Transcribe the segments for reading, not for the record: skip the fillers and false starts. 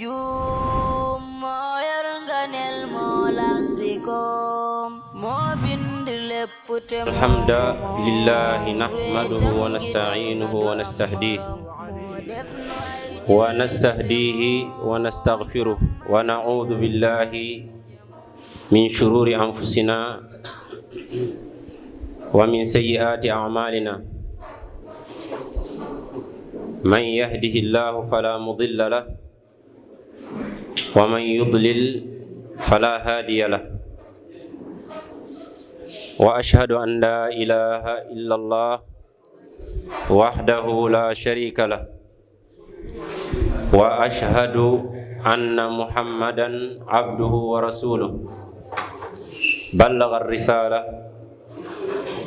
juum moo yor nganeel moo làqtikoom moo bind lépp te alhamdulillahi nahmaduhu wa nasta'inuhu wa nastahdihi wa nastaghfiruh wa na'udhu billahi min shururi anfusina wa min sayyiati a'malina man yahdihillahu fala mudilla lahu wa man yudlil fala hadiya lahu wa ashhadu an la ilaha illa Allah wahdahu la sharika lahu wa ashhadu anna Muhammadan abduhu wa rasuluhu ballagha ar-risala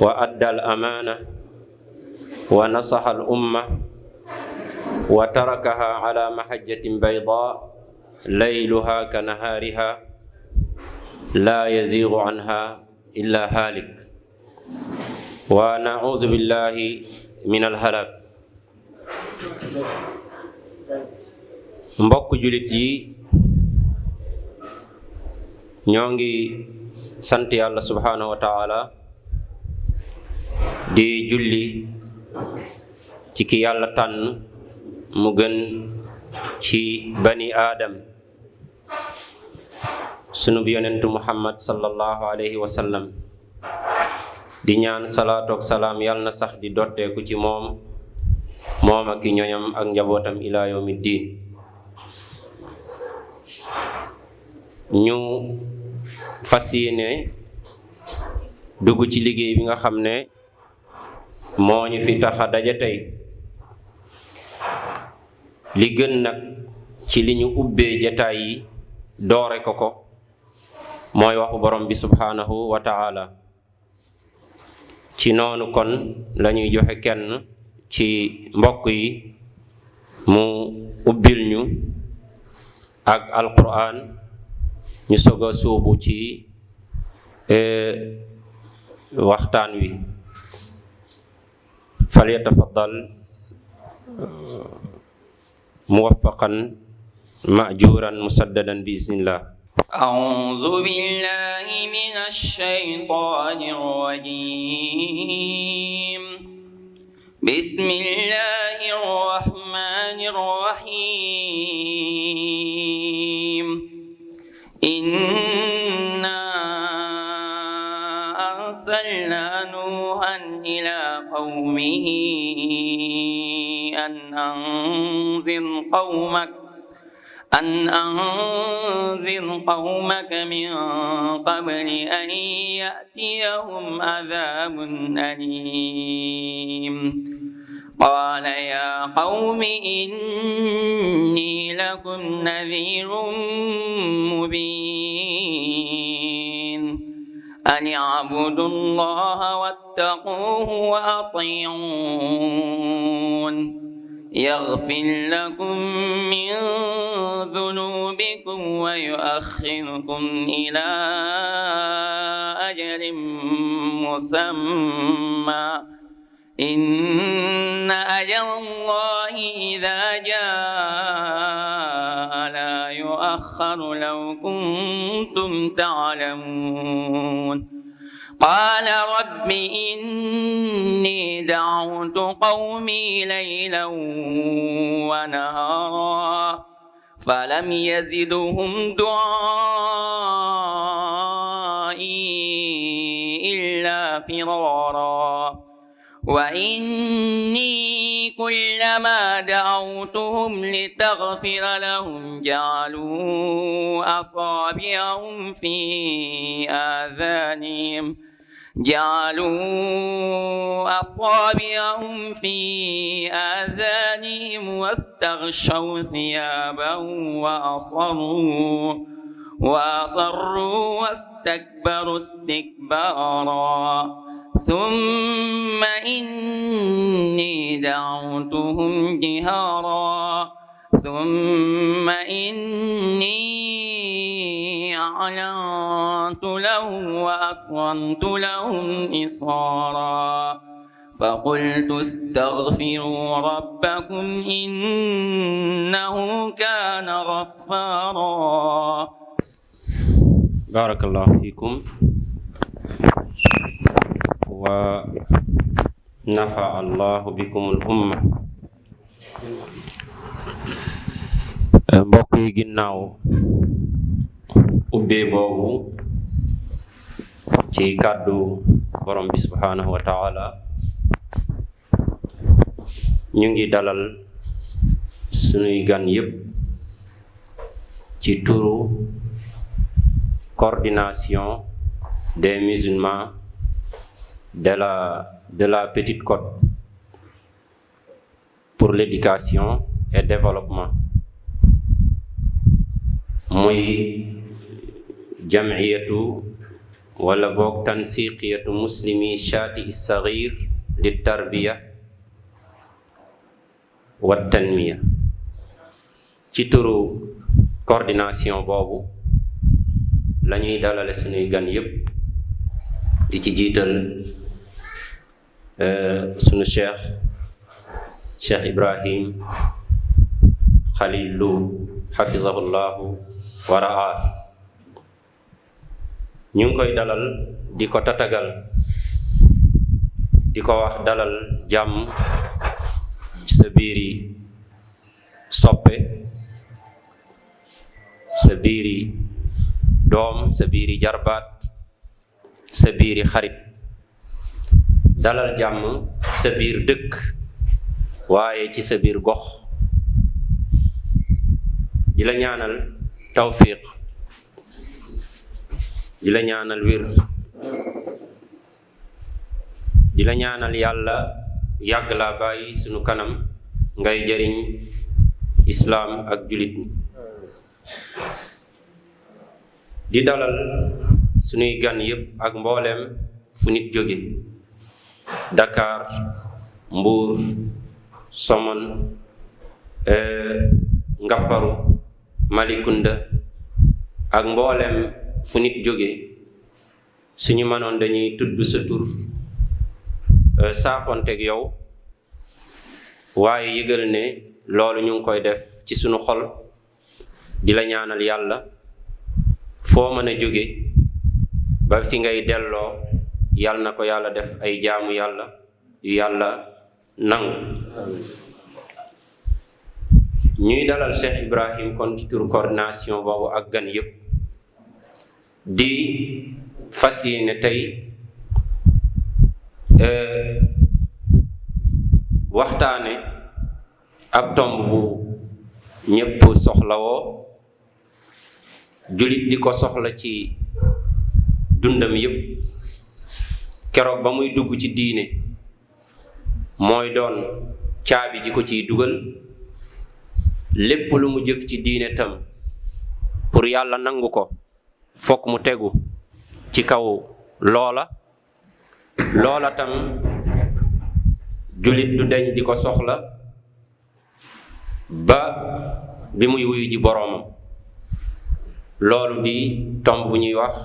wa adda al-amana wa nasaha al-umma wa tarakaha ala mahajjatin bayda layluha kanahariha la yazighu anha illa halik wa na'udhu billahi min al-halak. Mbokk julit yi, ñoo ngi sant Yàlla subhanahu wa ta'ala di julli ci ki Yàlla tànn mu gën ci bani Adam sunu yonentu Muhammad sallallahu alayhi wa sallam, di ñaan salaatu ak salaam Yàlla na sax di dotteeku ci moom ak i ñoñam ak njabootam ila yawmi diin. ñu fas yéene dugg ci liggéey bi nga xam ne moo ñu fi tax a daje tey. li gën nag ci li ñu ubbee jataay yi doore ko mooy waxu borom bi subhanahu wa ta'ala. ci noonu kon lañuy joxe kenn ci mbokk yi mu ubbil ñu ak alquran, ñu soog a suubu ci waxtaan wi. falyatafaddal muwaffaqan ma'juran musaddadan bi iznillah. أعوذ بالله من الشيطان الرجيم. بسم الله الرحمن الرحيم. إنا أرسلنا نوحا إلى قومه أن أنذر قومك من قبل أن يأتيهم عذاب أليم. قال يا قوم إني لكم نذير مبين أن اعبدوا الله واتقوه وأطيعون يغفر لكم من ذنوبكم ويؤخركم إلى أجل مسمى إن أجل الله إذا جاء لا يؤخر لو كنتم تعلمون. قال رب إني دعوت قومي ليلا ونهارا فلم يزدهم دعائي إلا فرارا وإني كلما دعوتهم لتغفر لهم جعلوا أصابعهم في آذانهم واستغشوا ثيابهم وأصروا واستكبروا استكبارا. ثم إني دعوتهم جهارا ثم إني أعلنت لهم وأسررت لهم إصرارا فقلت استغفروا ربكم إنه كان غفارا. بارك الله فيكم ونفع الله بكم الأمة. mbokk yi ginnaaw ubbee boobu ci kàddu borom bi subhaanahu wa taala, ñu ngi dalal sunuy gan yépp ci turu coordination des musulmans de la Petite Côte pour l'éducation et développement, muy jamiyatu wala boog tansiqiyatu muslimi shaati as-saghir lit tarbiya wa tanmiya. ci turu coordination boobu lañuy dalale suñuy gan yépp, di ci jiital sunu cheikh Ibrahim Khalilu hafizahullahu wa raa. ñu ngi koy dalal di ko tatagal, di ko wax dalal jàmm sa biiri soppe, sa biiri doom, sa biiri jarbaat, sa biiri xarit. dalal jàmm sa biir dëkk waaye ci sa biir gox. di la ñaanal tawfiq, di la ñaanal wér, di la ñaanal yàlla yàgg laa bàyyi sunu kanam ngay jariñ islaam ak julit ñi. di dalal sunuy gan yépp ak mbooleem fu nit jóge: Dakar, Mbuur, Somone, Ngapparu, Malikunda ak mbooleem fu nit jóge. suñu mënoon dañuy tudd sa tur saafonteeg yow, waaye yëgal ne loolu ñu ngi koy def ci sunu xol. di la ñaanal yàlla foo mën a jóge ba fi ngay delloo, yàlla na ko yàlla def ay jaamu yàlla yu yàlla nangu. ñuy dalal Cheikh Ibrahim kon ci turu coordination boobu ak gan yépp, di fas yéene tey waxtaane ab tomb bu ñépp soxlawoo, jullit di ko soxla ci dundam yépp. keroog ba muy dugg ci diine mooy doon caabi ji ko ciy dugal. lépp lu mu jëf ci diine tam pour yàlla nangu ko, fokk mu tegu ci kaw loola tam jullit du deñ di ko soxla ba bi muy wuyu ji boroomam. loolu di tomb bu ñuy wax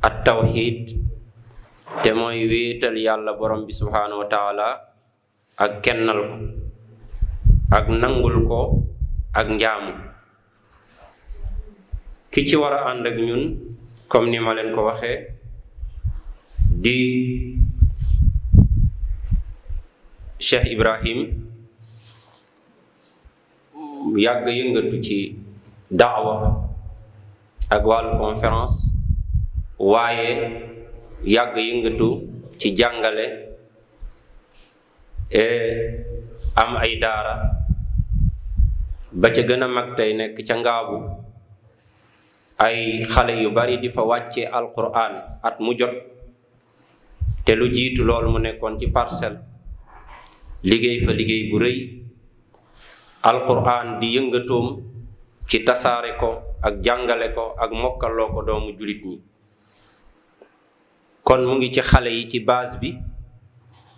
at tawxiid, te mooy wéetal yàlla borom bi subhaanahu wa taala ak kennal ko ak nangul ko ak njaamu. ki ci war a ànd ak ñun comme ni ma leen ko waxee di Cheikh Ibrahim, yàgg yëngatu ci daawa ak wàllu conférence, waaye yàgg yëngatu ci jàngale, am ay daara ba ca gën a mag tey nekk ca Ngaabu. ay xale yu bari di fa wàcce alquran at mu jot, te lu jiitu loolu mu nekkoon ci Parcelles, liggéey fa liggéey bu rëy. alquran di yëngatoom ci tasaare ko ak jàngale ko ak mokkaloo ko doomu julit ñi. kon mu ngi ci xale yi ci base bi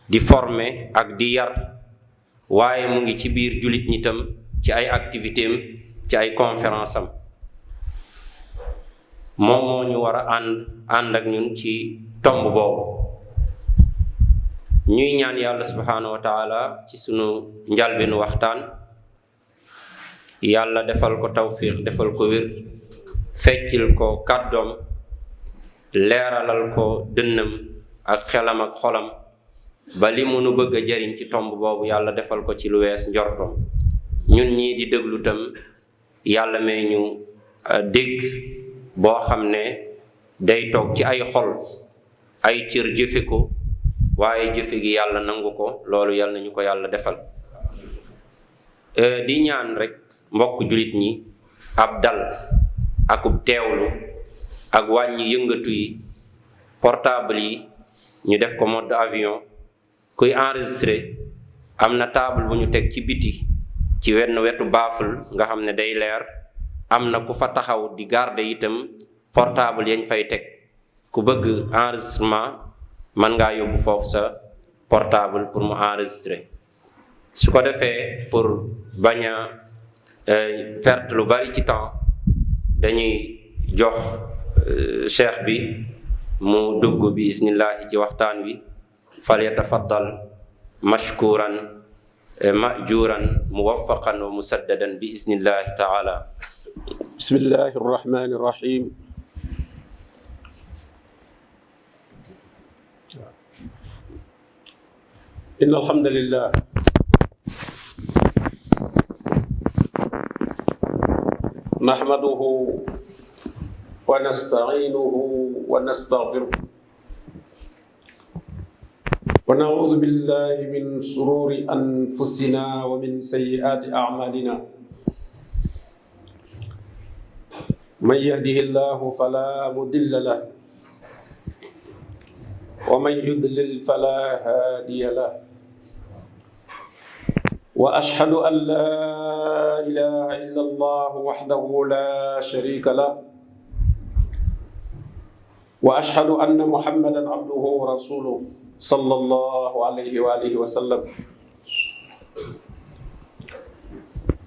di former ak di yar, waaye mu ngi ci biir julit ñi tam ci ay activité am, ci ay conférence am. moom moo ñu war a ànd ak ñun ci tomb boobu. ñuy ñaan yàlla subhanahu wa taala ci sunu njalbinu waxtaan yàlla defal ko tawfiq defal ko wér feccil ko kàddoom leeralal ko dënnam ak xelam ak xolam ba li mu nu bëgg a jariñ ci tomb boobu yàlla defal ko ci lu wees njortom ñun ñii di déglu tam yàlla may ñu dégg boo xam ne day toog ci ay xol ay cër jëfe ko waaye jëfe gi yàlla nangu ko loolu yàlla nañu ko yàlla defal di ñaan rek mbokk julit ñi ab dal akub teewlu ak wàññi yëngatu yi portable yi ñu def ko mode avion kuy enregistré am na table bu ñu teg ci biti ci wenn wetu baaful nga xam ne day leer am na ku fa taxaw di garder itam portable yañ fay teg ku bëgg enregistrement man ngaa yóbbu foofu sa portable pour mu enregistrer su ko defee pour bañ a perte lu bari ci temps dañuy jox cheikh bi mu dugg bi isnillahi ci waxtaan wi falyatafaddal mashkuran majuran muwaffaqan wa musaddadan bi isnillahi taala. bismillahi arrahmani arrahim. inna alhamdulillah nahmaduhu wa nasta'inuhu wa nastaghfiruh wa na'udhu billahi min shururi anfusina wa min sayyiati a'malina man yahdihillahu fala mudilla lahu wa man yudlil fala hadiya lahu wa ashhadu an la ilaha illa Allah wahdahu la sharika lahu wa ashhadu anna Muhammadan abduhu wa rasuluhu sallallahu alayhi wa alihi wa sallam.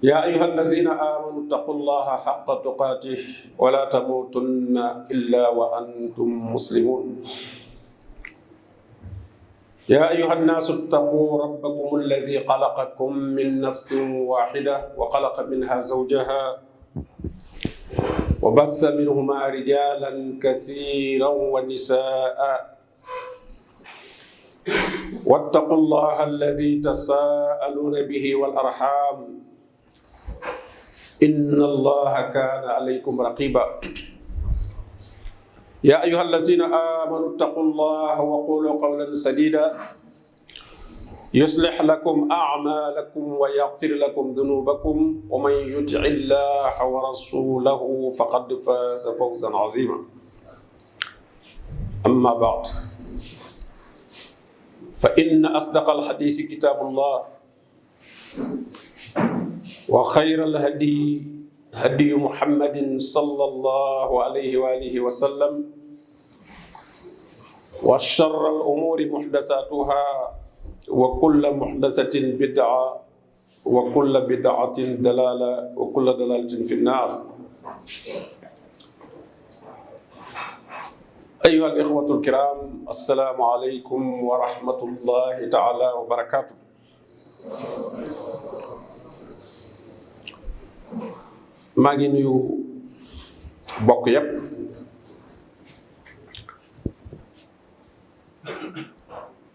ya ayyuhallazina amanu taqullaha haqqa tuqatih wa la tamutunna illa wa antum muslimun. يا أيها الناس اتقوا ربكم الذي خلقكم من نفس واحدة وخلق منها زوجها وبث منهما رجالا كثيرا ونساء واتقوا الله الذي تساءلون به والأرحام إن الله كان عليكم رقيبا. يا أيها الذين آمنوا اتقوا الله وقولوا قولا سديدا يصلح لكم أعمالكم ويغفر لكم ذنوبكم ومن يطع الله ورسوله فقد فاز فوزا عظيما. أما بعد فإن أصدق الحديث كتاب الله وخير الهدي هدي محمد صلى الله عليه وآله وسلم وشر الأمور محدثاتها وكل محدثة بدعة وكل بدعة دلالة وكل دلالة في النار. أيها الإخوة الكرام السلام عليكم ورحمة الله تعالى وبركاته. maa ngi nuyu bokk yépp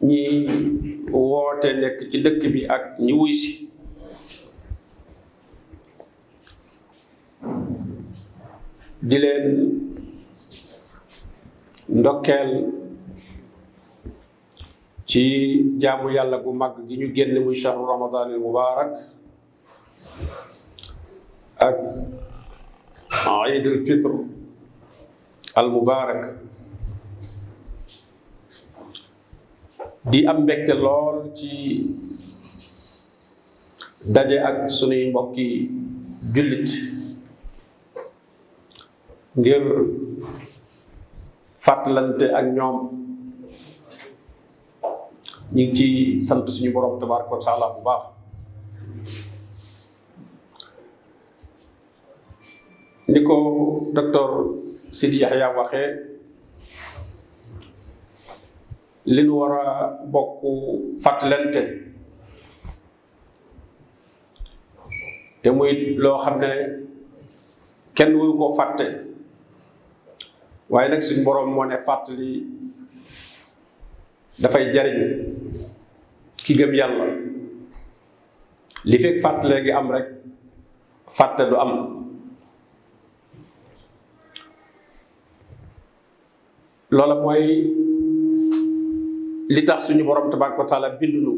ñi woote nekk ci dëkk bi ak ñi wuy si di leen ndokkeel ci jaamu yàlla gu mag gi ñu génn muy shahru ramadan al mubarak ak Eid al Fitr al mubarak di am mbégte lool ci daje ak sunuy mbokki jullit ngir fàttalante ak ñoom. ñu ngi ci sant suñu borom tabaraka wa taala bu baax. ni ko docteur Sidi Yahya waxee li nu war a bokk fàttalante te muy loo xam ne kenn wuyu koo fàtte waaye nag suñ boroom moo ne fàttali dafay jariñ ki gëm yàlla li fekk fàttale gi am rek fàtte du am. loola mooy li tax suñu borom tabaaraka wa taala bindunu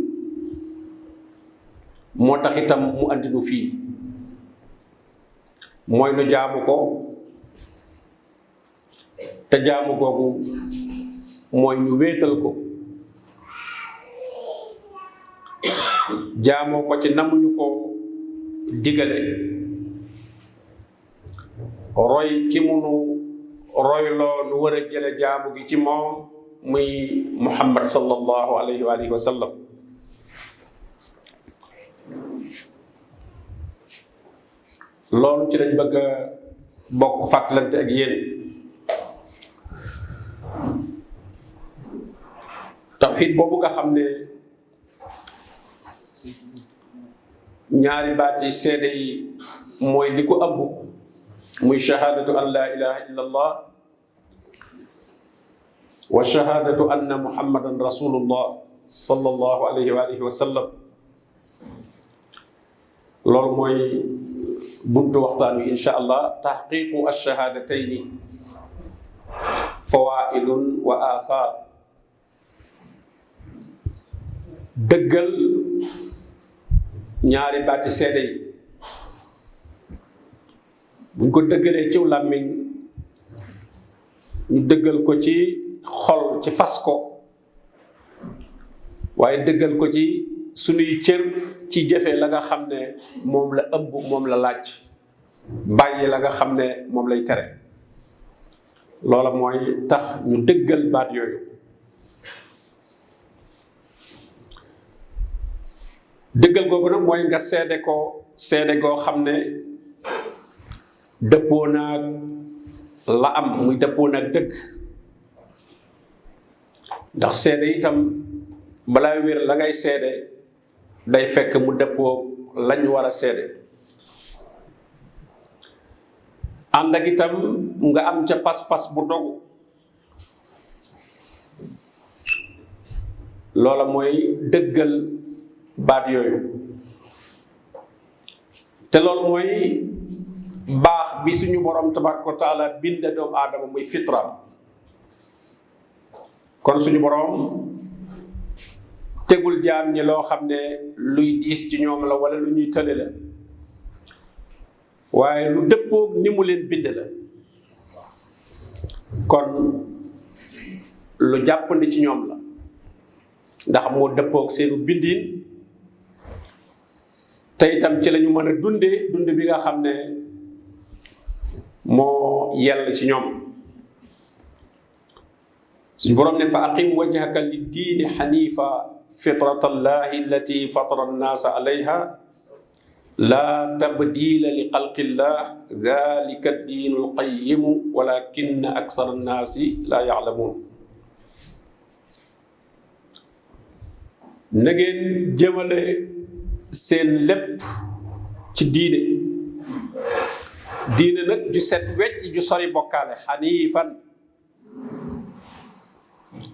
moo tax itam mu andinu fii mooy nu jaamu ko te jaamu googu mooy ñu wéetal ko jaamoo ko ci namuñu ko digale roy ki munu royloo nu war a jële jaamu gi ci moom muy Muhammad sallallahu alayhi wa alihi wa sallam. loolu ci lañ bëgg a bokk fàttalante ak yéen. tawxiid boobu nga xam ne ñaari baati seede yi mooy li ko ëmb muy shahaadatu an la ilaha illa allah wa shahaadatu anna muhammadan rasulullah sallallahu alayhi wa alihi wa sallam. loolu mooy buntu waxtaan wi insha allah taxqiqu ash-shahaadatayni fawaidun wa athar. dëggal ñaari baati seede yi buñ ko dëggalee ciw làmmiñ ñu dëggal ko ci xol ci fas ko waaye dëggal ko ci sunuy cër ci jëfe la nga xam ne moom la ëmb moom la laaj bàyyi la nga xam ne moom lay tere. loola mooy tax ñu dëggal baat yooyu. dëggal googu nag mooy nga seede ko seede goo xam ne dëppoo naag la am muy dëppoo naag dëgg ndax seede itam balaa wér la ngay seede day fekk mu dëppoo lañ war a seede. ànd ak itam nga am ca pas-pas bu dogu loola mooy dëggal baat yooyu te loolu mooy baax bi suñu borom tabaraka wa taala bind doomu aadama muy fitraam. kon suñu borom tegul jaam ñi loo xam ne luy diis ci ñoom la wala lu ñuy tële la waaye lu dëppoog ni mu leen bind la. kon lu jàppandi ci ñoom la ndax moo dëppoog seenu bindiin te itam ci lañu mën a dund bi nga xam ne moo yell ci ñoom. suñu boroom ne fa aqim wajhaka liddiini xanifa fitrata allahi allati fatara annaasa alayha laa tabdila li xalqillah dalika addiinu alqayimu walakinna aksara annaasi laa yaclamuun. na ngeen jëmale seen lépp ci diine nag ju set wecc ju sori bokkaale xaniifan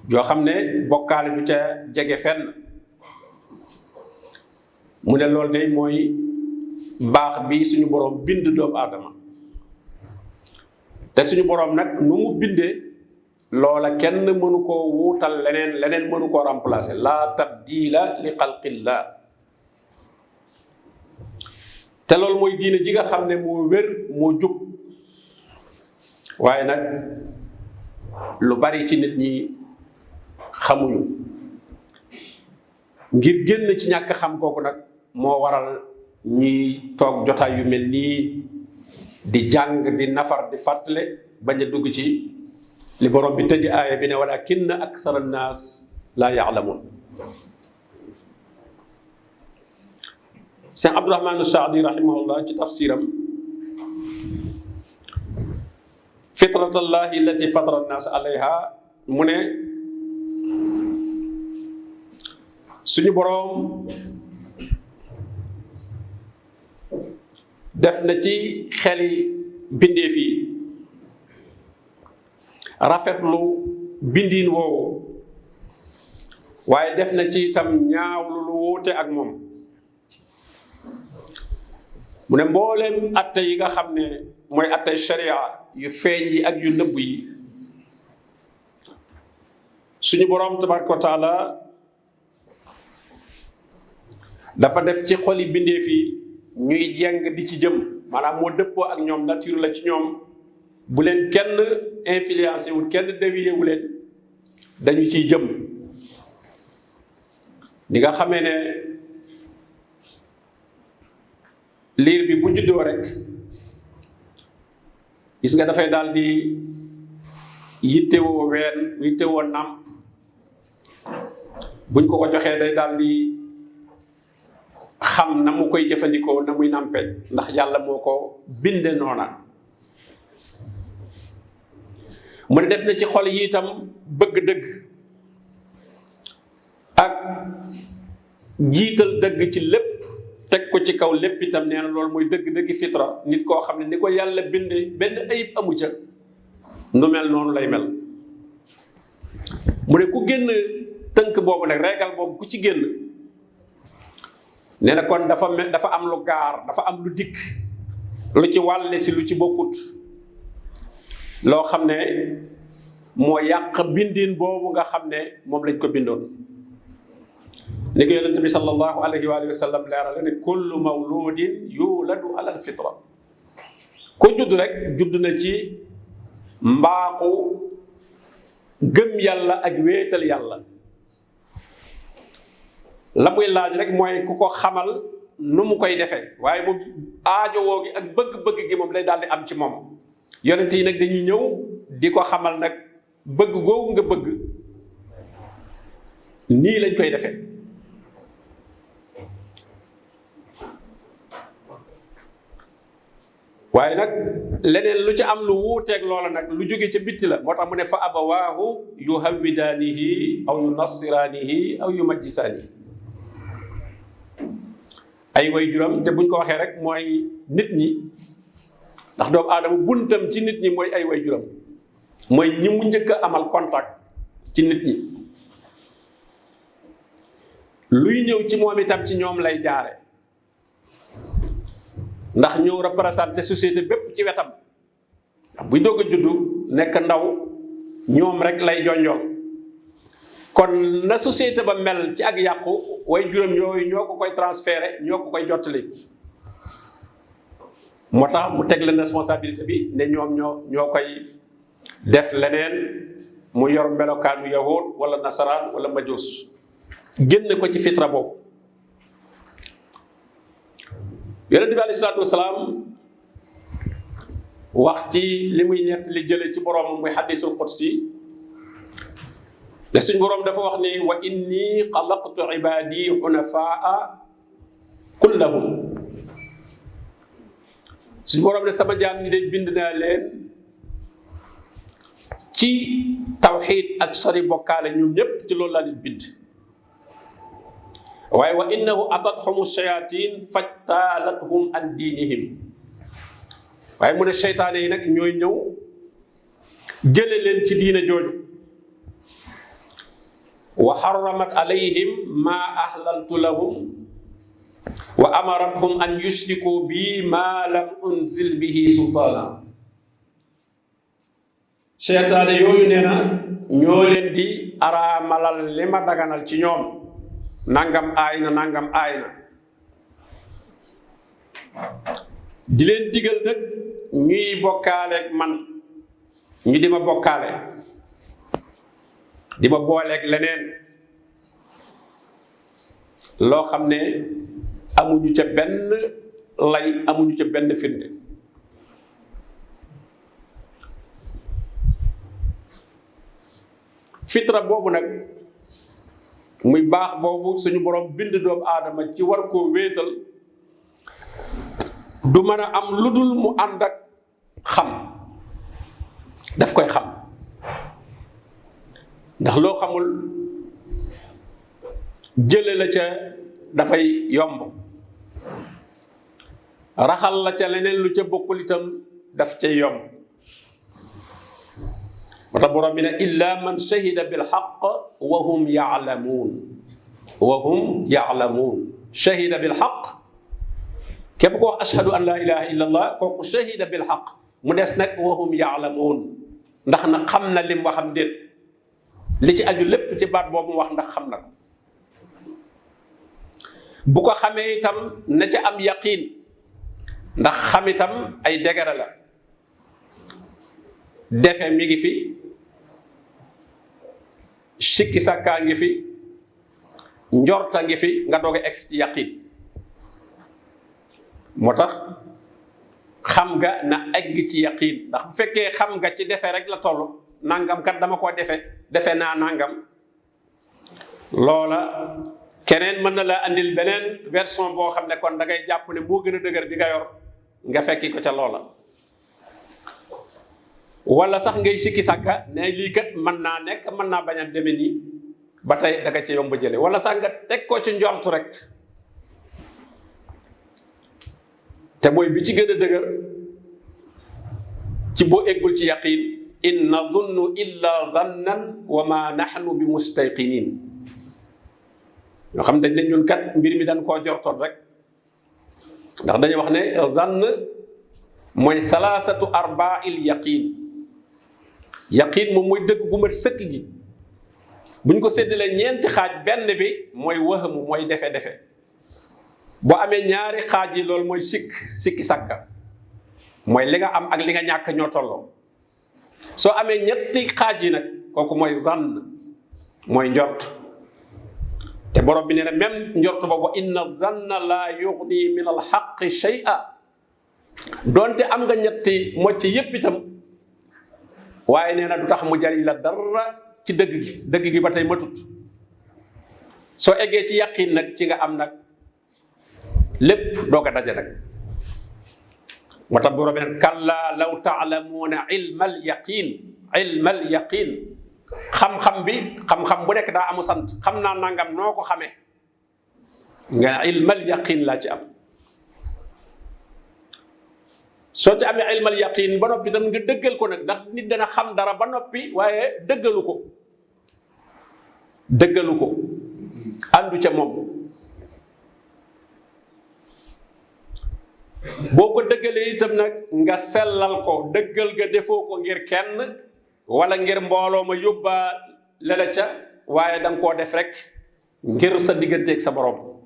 joo xam ne bokkaale du ca jege fenn. mu ne loolu day mooy baax bi suñu boroom bind doomu aadama te suñu boroom nag nu mu bindee loola kenn mënu koo wuutal leneen mënu koo remplacer laa tabdila li xalqillah. te loolu mooy diine ji nga xam ne moo wér moo jub waaye nag lu bari ci nit ñi xamuñu. ngir génn ci ñàkk xam kooku nag moo waral ñuy toog jotaay yu mel nii di jàng di nafar di fàttale bañ a dugg ci li borom bi tëj aaya bi ne walakinna aksara annaas laa yaalamuun. Cheikh Abdourahmane Saadi rahimahullah ci tafsiram fitratallahi allati fatara annaas alayha mu ne suñu boroom def na ci xeli bindeef yi rafetlu bindiin woowu waaye def na ci itam ñaawlu lu wuute ak moom mu ne mbooleem atte yi nga xam ne mooy atte sharia yu feeñ yi ak yu nëbb yi suñu boroom tabaraka wa taala dafa def ci xoli bindeef yi ñuy jeng di ci jëm maanaam moo dëppoo ak ñoom nature la ci ñoom bu leen kenn influencé wul kenn dévié wu leen dañu ciy jëm ni nga xamee ne liir bi bu juddoo rek gis nga dafay daal di yittewoo ween yittewoo nam buñ ko joxee day daal di xam na mu koy jëfandikoo na muy nàmpe ndax yàlla moo ko binde noona mu ne def na ci xol yi itam bëgg dëgg ak jiital dëgg ci lépp teg ko ci kaw lépp itam nee na loolu mooy dëgg-dëgg fitra nit koo xam ne ni ko yàlla binde benn ayib amu ca nu mel noonu lay mel mu ne ku génn tënk boobu nag régal boobu ku ci génn nee na kon dafa am lu gaar dafa am lu dikk lu ci wàlle si lu ci bokkut loo xam ne moo yàq bindin boobu nga xam ne moom lañ ko bindoon ni ko yonent bi sallallahu alayhi wa sallam leerale ne kullu mawludin yuladu ala alfitra ku judd rek judd na ci mbaaxu gëm yàlla ak wéetal yàlla la muy laaj rek mooy ku ko xamal nu mu koy defee waaye moom aajowoo gi ak bëgg-bëgg gi moom day daal di am ci moom yonent yi nag dañuy ñëw di ko xamal nag bëgg googu nga bëgg nii lañ koy defee waaye nag leneen lu ci am lu wuuteeg loola nag lu jóge ca bitti la moo tax mu ne fa abawaahu yuhawwidaanihi aw yunassiraanihi aw yumajjisaanihi ay way juram te buñ ko waxee rek mooy nit ñi ndax doomu aadama buntam ci nit ñi mooy ay way juram mooy ñi mu njëkk a amal contact ci nit ñi luy ñëw ci moom itam ci ñoom lay jaare ndax ñëw représenté société bépp ci wetam buy doog a juddu nekk ndaw ñoom rek lay jonjool kon na société ba mel ci ak yàqu way juróom yooyu ñoo ko koy transféré ñoo ko koy jottali moo tax mu teg leen responsabilité bi ne ñoom ñoo koy def leneen mu yor melokaanu yahud wala nasaraan wala majuus génn ko ci fitra boobu yonent bi alayhi salaatu wasalaam wax ci li muy ñett li jële ci boroom muy xadisul qudsi ne suñ boroom dafa wax ni wa inni xalaqtu ibadi xunafaa kullahum suñ boroom ne sama jaam ñi de bind naa leen ci tawxiid ak sori bokkaale ñoom ñépp ci loolu laa leen bind waaye wa innahu atathum shayatin fajtalathum an diinihim waaye mu ne seytaane yi nag ñooy ñëw jële leen ci diina jooju wa harramat alayhim ma ahlaltu lahum wa amarathum an yushriku bi ma lam unzil bihi sultaana seytaane yooyu nee na ñoo leen di araamalal li ma daganal ci ñoom nangam aay na nangam aay na di leen digal nag ñuy bokkaaleeg man ñu di ma bokkaale di ma booleeg leneen loo xam ne amuñu ca benn lay amuñu ca benn firnde fitra boobu nag muy baax boobu suñu borom bind doomu aadama ci war koo wéetal du mën a am lu dul mu ànd ak xam daf koy xam ndax loo xamul jële la ca dafay yomb raxal la ca leneen lu ca bokkul itam daf ca yomb moo tax borom bi ne illa man shahida bil haqq wa hum ya'lamuun shahida bil haqq képp ko wax ashhadu an la ilaha illa allah kooku shahida bil haqq mu des nag wa hum ya'lamuun ndax na xam na lim waxam déet li ci aju lépp ci baat boobu wax ndax xam na ko bu ko xamee itam na ca am yaqiin ndax xam itam ay degere la defe mi ngi fi sikki sàkkaa ngi fi njorta ngi fi nga doog a egg ci yaqiin moo tax xam nga na egg ci yaqiin ndax bu fekkee xam nga ci defe rek la toll nangam kat dama koo defe naa nangam loola keneen mën na laa andil beneen version boo xam ne kon da ngay jàpp ne moo gën a dëgër bi nga yor nga fekki ko ca loola wala sax ngay sikki sàkka ne lii kat mën naa nekk mën naa bañ a deme nii ba tey da nga ci yomb jële wala sax nga teg ko ci njortu rek te mooy bi ci gën a dëgër ci boo eggul ci yaqiin in nadunnu illa zannan wa ma nahnu bi mustayqinin ñoo xam dañ ne ñun kat mbir mi dañ koo jortoon rek ndax dañuy wax ne zann mooy salaasatu arba'il yaqiin yaqiin moom mooy dëgg gu mat sëkk gi bu ñu ko séddalee ñeenti xaaj benn bi mooy wëhamu mooy defe boo amee ñaari xaaj yi loolu mooy sikki sàkka mooy li nga am ak li nga ñàkk ñoo tolloo soo amee ñetti xaaj yi nag kooku mooy zann mooy njort te borom bi nee na même njort boobu inna zanna laa yughni min al haqqi shay'a donte am nga ñetti mocc yépp itam waaye nee na du tax mu jariñ la dara ci dëgg gi ba tey matut soo eggee ci yaqin nag ci nga am nag lépp doog a daje nag moo tax borom bi nag kallaa law taalamuuna ilmal yaqin xam-xam bu nekk daa amu sant xam naa nangam noo ko xamee nga ilmal yaqin laa ci am soo ci amee ilmal yaqin ba noppi tam nga dëggal ko nag ndax nit dana xam dara ba noppi waaye dëggalu ko àndu ca moom boo ko dëggalee itam nag nga sellal ko dëggal nga defoo ko ngir kenn wala ngir mbooloo ma yóbbaa lele ca waaye danga koo def rek ngir sa digganteeg sa borom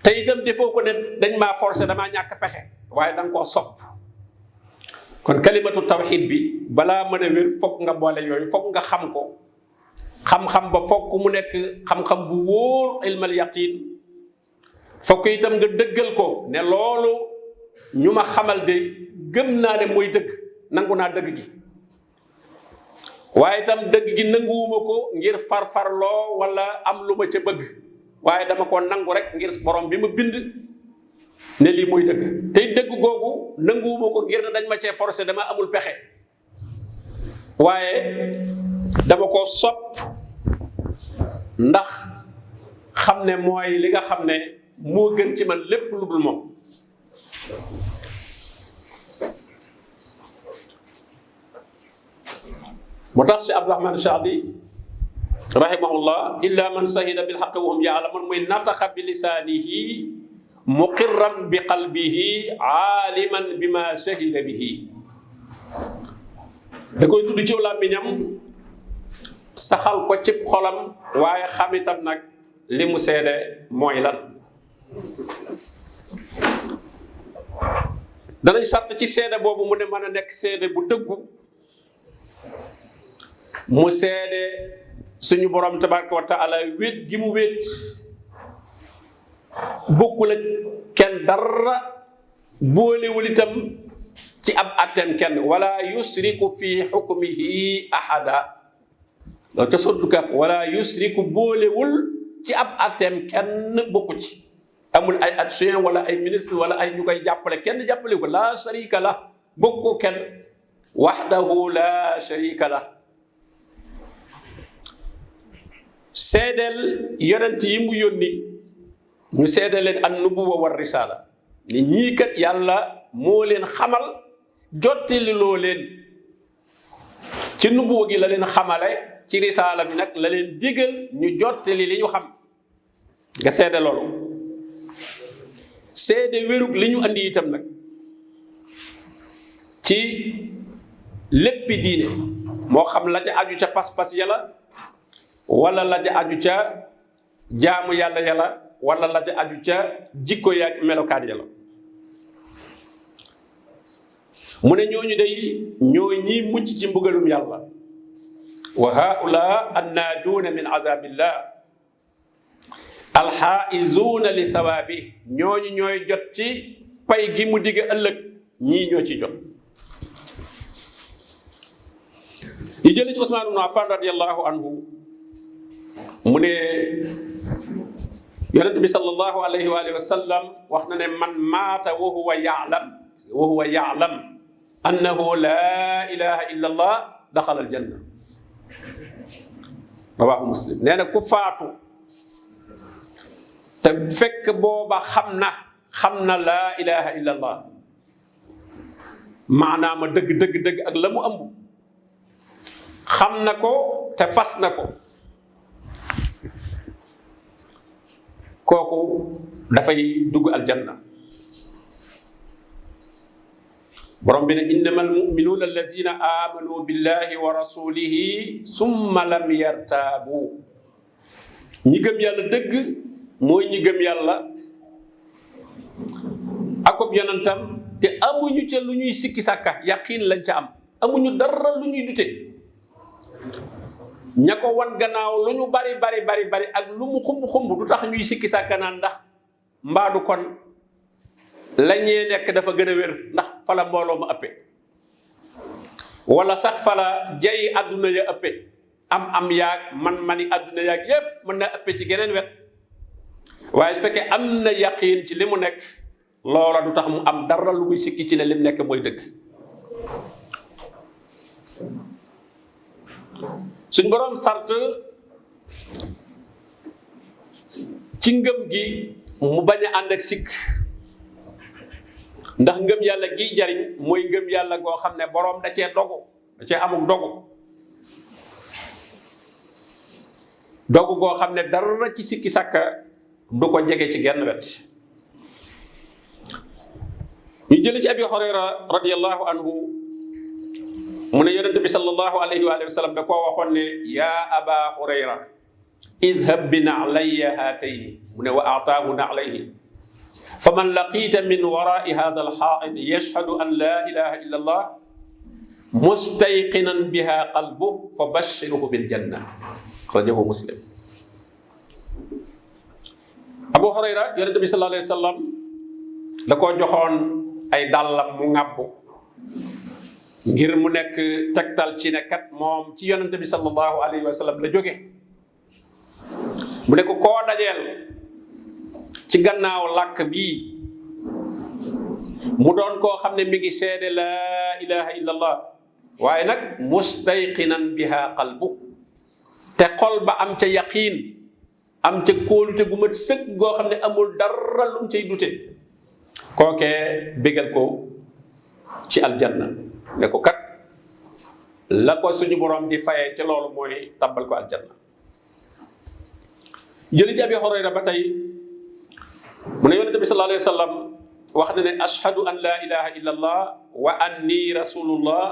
te itam defoo ko ne dañ maa forcé damaa ñàkk pexe waaye danga koo sopp kon kalimatu tawxid bi balaa mën a wér fokk nga boole yooyu fokk nga xam ko xam-xam ba fokk mu nekk xam-xam bu wóor ilmal yaqin fokk itam nga dëggal ko ne loolu ñu ma xamal de gëm naa ne mooy dëgg nangu naa dëgg gi waaye itam dëgg gi nanguwuma ko ngir farfarloo wala am lu ma ca bëgg waaye dama ko nangu rek ngir borom bi ma bind ne lii mooy dëgg tey dëgg googu nanguwuma ko ngir ne dañ ma cee forcé dama amul pexe waaye dama ko sopp ndax xam ne mooy li nga xam ne moo gën ci man lépp lu dul moom moo tax si Abdurahman Saadi rahimahullah illa man sahida bil haqqi wa hum ya'lamun muy nataqa bi lisaanihi muqirran bi qalbihi aaliman bima shahida bihi da koy tudd ci làmmiñam saxal ko ci xolam waaye xam itam nag li mu seede mooy lan danañ sàtt ci seede boobu mu ne mën a nekk seede bu dëggu mu seede suñu borom tabaraka wa taala wéet gi mu wéet bokkul ak kenn dara boolewul itam ci ab atteem kenn wala yusriku fi xukmihi ahada loolu ca sottu Kaaf wala yusriku boolewul ci ab atteem kenn bokku ci amul ay adjoint wala ay ministre wala ay ñu koy jàppale kenn jàppale ko la sharika la bokku kenn wahdahu la sharika la seedeel yonent yi mu yónni ñu seedeel leen an nubuwa war risaala ni ñii kat yàlla moo leen xamal jottali loo leen ci nubuwa gi la leen xamale ci risaala bi nag la leen digal ñu jottali li ñu xam nga seede loolu seede wérug li ñu andi itam nag ci léppi diine moo xam la ca aju ca pas-pas yàlla wala la ca aju ca jaamu yàlla yàlla wala la ca aju ca jikko yaak melokaan yàlla mu ne ñooñu day ñooy ñi mucc ci mbugalum yàlla wa haula annaajuuna min azabillah alxaa'izuuna li sawaabi ñooñu ñooy jot ci pay gi mu digge ëllëg ñii ñoo ci jot ñu jële ci Usmaan ibnu Affaan radiyallahu anhu mu ne yonent bi sallallahu alayhi wa sallam wax na ne man maata wa huwa ya'lam annahu laa ilaha illa allah daxala aljanna rawaahu Muslim nee na ku faatu te fekk booba xam na laa ilaha illa allah maanaama dëgg ak la mu ëmb xam na ko te fas na ko kooku dafay dugg aljanna borom bi ne innama almuminuuna allazina amanu billahi wa rasulihi summa lam yartaabu ñi gëm yàlla dëgg mooy ñi gëm yàlla akob yonentam te amuñu ca lu ñuy sikki sàkka yaqiin lañ ca am amuñu dara lu ñuy dute ña ko wan gannaaw lu ñu bari ak lu mu xumb du tax ñuy sikki sàkka naan ndax mbaadu kon la ñee nekk dafa gën a wér ndax fala mbooloo ma ëppe wala sax fala jayi àdduna ya ëppe am yaag mani àdduna yaag yépp mën na ëppe ci geneen wet waaye su fekkee am na yaqiin ci li mu nekk loola du tax mu am dara lu muy sikki ci ne lim nekk mooy dëgg suñ boroom sart ci ngëm gi mu bañ a ànd ak sikk ndax ngëm yàlla gi jariñ mooy ngëm yàlla goo xam ne boroom da cee amuk dogu goo xam ne dara ci sikki sàkka du ko jege ci genn wet ñu jële ci Abi Hurayra radiyallahu anhu mu ne yonent bi sallallahu alayhi wa sallam da koo waxoon ne yaa Aba Hurayra izhab bi na'layya haatayni mu ne wa a'taahu na'layhi fa man laqiita min waraai hada alxaa'id yashhadu an laa ilaha illa allah mustayqinan biha qalbuhu fa bashirhu biljanna axrajahu Muslim. Abu Hurayra yonent bi sallallahu alayhi wa sallam da koo joxoon ay dàllam mu ŋàbbu ngir mu nekk tegtal ci ne kat moom ci yonent bi sallallahu alayhi wa sallam la jóge mu ne ko koo dajeel ci gannaaw làkk bii mu doon koo xam ne mi ngi seede laa ilaha illa allah waaye nag mustayqinan biha qalbu te xol ba am ca yaqiin am ca kóolute gu mat sëkk goo xam ne amul dara lu mu cay dute kookee bégal ko ci aljanna ne ko kat la ko suñu borom di fayee ci loolu mooy tabbal ko aljanna. jëli ci Abi Hurayra ba tey mu ne yonente bi sallallahu alayhi wa sallam wax na ne ashhadu an laa ilaha illa allah wa anni rasulullah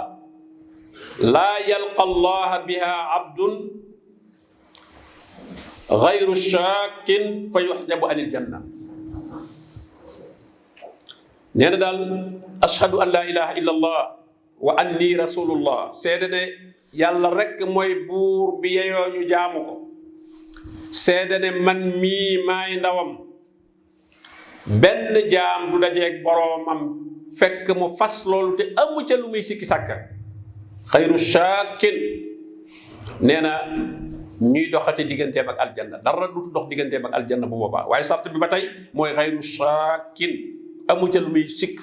laa yalqa allaha biha abdun gayru shaakin fa yuxjabu anil janna. nee na daal ashhadu an laa ilaha illa allah wa anni rasulullah seede ne yàlla rekk mooy buur bi yeyoo ñu jaamu ko seede ne man mii maay ndawam benn jaam du dajeeg boroomam fekk mu fas loolu te amu ca lu muy sikki sàkka xayru shaakin nee na ñuy doxate digganteem ak aljanna dara du dox digganteem ak aljanna bu boobaa waaye sart bi ba tey mooy xayru shaakin amu ca lu muy sikk.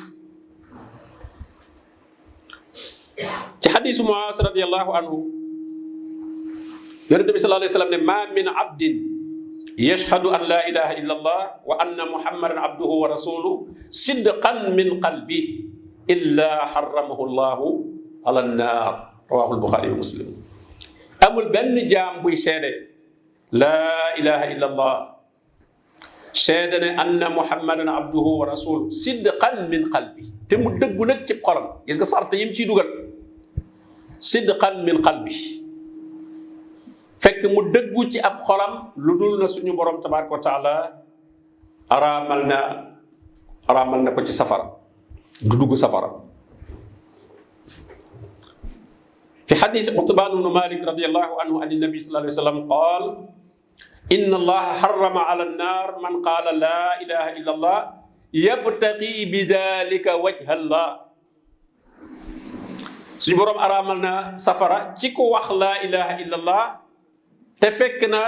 ci xadiisu Muaaz radiyallahu anhu yonente bi sallallahu alayhi wa sallam ne ma min abdin yashhadu an la ilaha illa allah wa anna muhammadan abduhu wa rasuluhu sidqan min qalbi illa harramahu llahu ala nnar rawahu al-bukhari wa muslim. amul benn jaam buy seede laa ilaha illa allah seede ne anna muhammadan abduhu wa rasuluhu sidqan min qalbi te mu dëggu nag ci xolam. gis nga sart yim ciy dugal sidqan min qalbi fekk mu dëggu ci ab xolam lu dul na suñu borom tabaraka wa taala araamal na ko ci safara du dugg safara. fi xadis Utbaan ibnu Malik radiyallahu anhu an nabi sallallahu alayhi wa sallam qaal inna allaha harrama ala nnar man qaala laa ilaha illa allah yabtaqi bi dalika wajha allah. suñu boroom araamal na safara ci ku wax laa ilaha illa allah te fekk na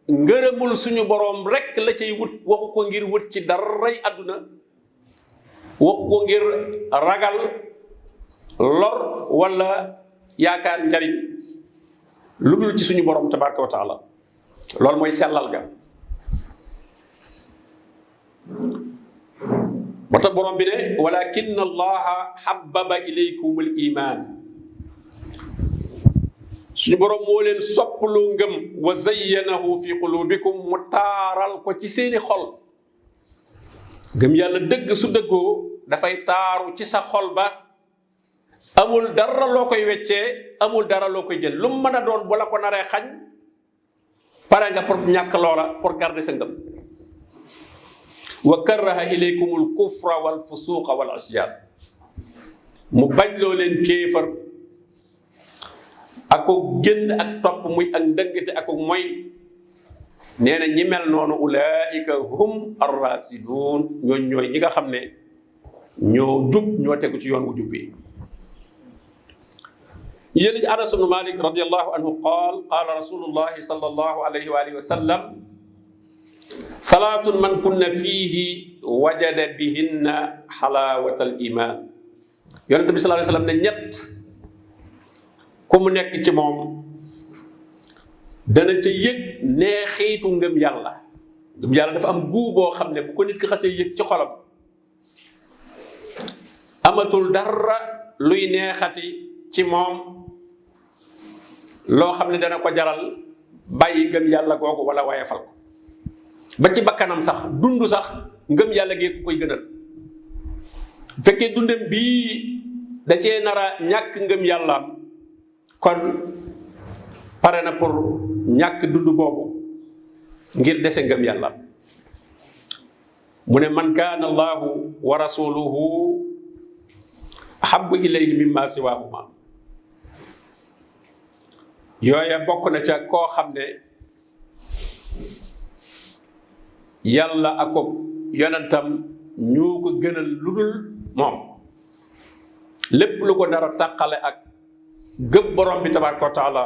ngërëmul suñu boroom rekk la cay wut. waxu ko ngir wut ci daray àdduna, waxu ko ngir ragal lor wala yaakaar njariñ lu dul ci suñu boroom tabaraka wa taala. loolu mooy sellal ga. moo tax borom bi ne walakin allaha habbaba ilaykum al iman. suñu borom moo leen sopplu ngëm wa zayyanahu fi qulubikum mu taaral ko ci seeni xol. ngëm yàlla dëgg su dëggoo dafay taaru ci sa xol ba amul dara loo koy weccee, amul dara loo koy jël. lu mu mën a doon bu la ko naree xañ pare nga pour ñàkk loola pour garder sa ngëm. wa karaha ilaykumul kufra wal fusuqa wal asyan. mu bañ loo leen kéefar ako génn ak topp muy ak ndëngate ako mooy. nee na ñi mel noonu ulaika hum arrasidun. ñooy ñi nga xam ne ñoo jub ñoo tegu ci yoon wu jub bi. yéen ci Anas ibn Malik radiyallahu anhu qaala rasulullahi sallallahu alayhi wa alihi wa sallam salaatun man kunna fiihi wajada bihinna xalaawatal iman. yonent bi sallallahu alayhi wa sallam ne ñett ku mu nekk ci moom dana ca yëg neexiitu ngëm yàlla. ngëm yàlla dafa am guu boo xam ne bu ko nit ki xasee yëg ci xolam amatul dara luy neexati ci moom loo xam ne dana ko jaral bàyyi ngëm yàlla googu wala wayefal ko. ba ci bakkanam sax dund sax ngëm yàlla gee ku koy gënal. bu fekkee dundam bii da cee nara ñàkk ngëm yàllaam kon pare na pour ñàkk dund boobu ngir dese ngëm yàllaam. mu ne man kaana allahu wa rasuluhu ahabbu ilayhi mimma siwahuma. yooya bokk na ca koo xam ne yàlla ak ko yonentam ñoo ko gënal lu dul moom. lépp lu ko nar a tàqale ak gëm borom bi tabaraka wa taala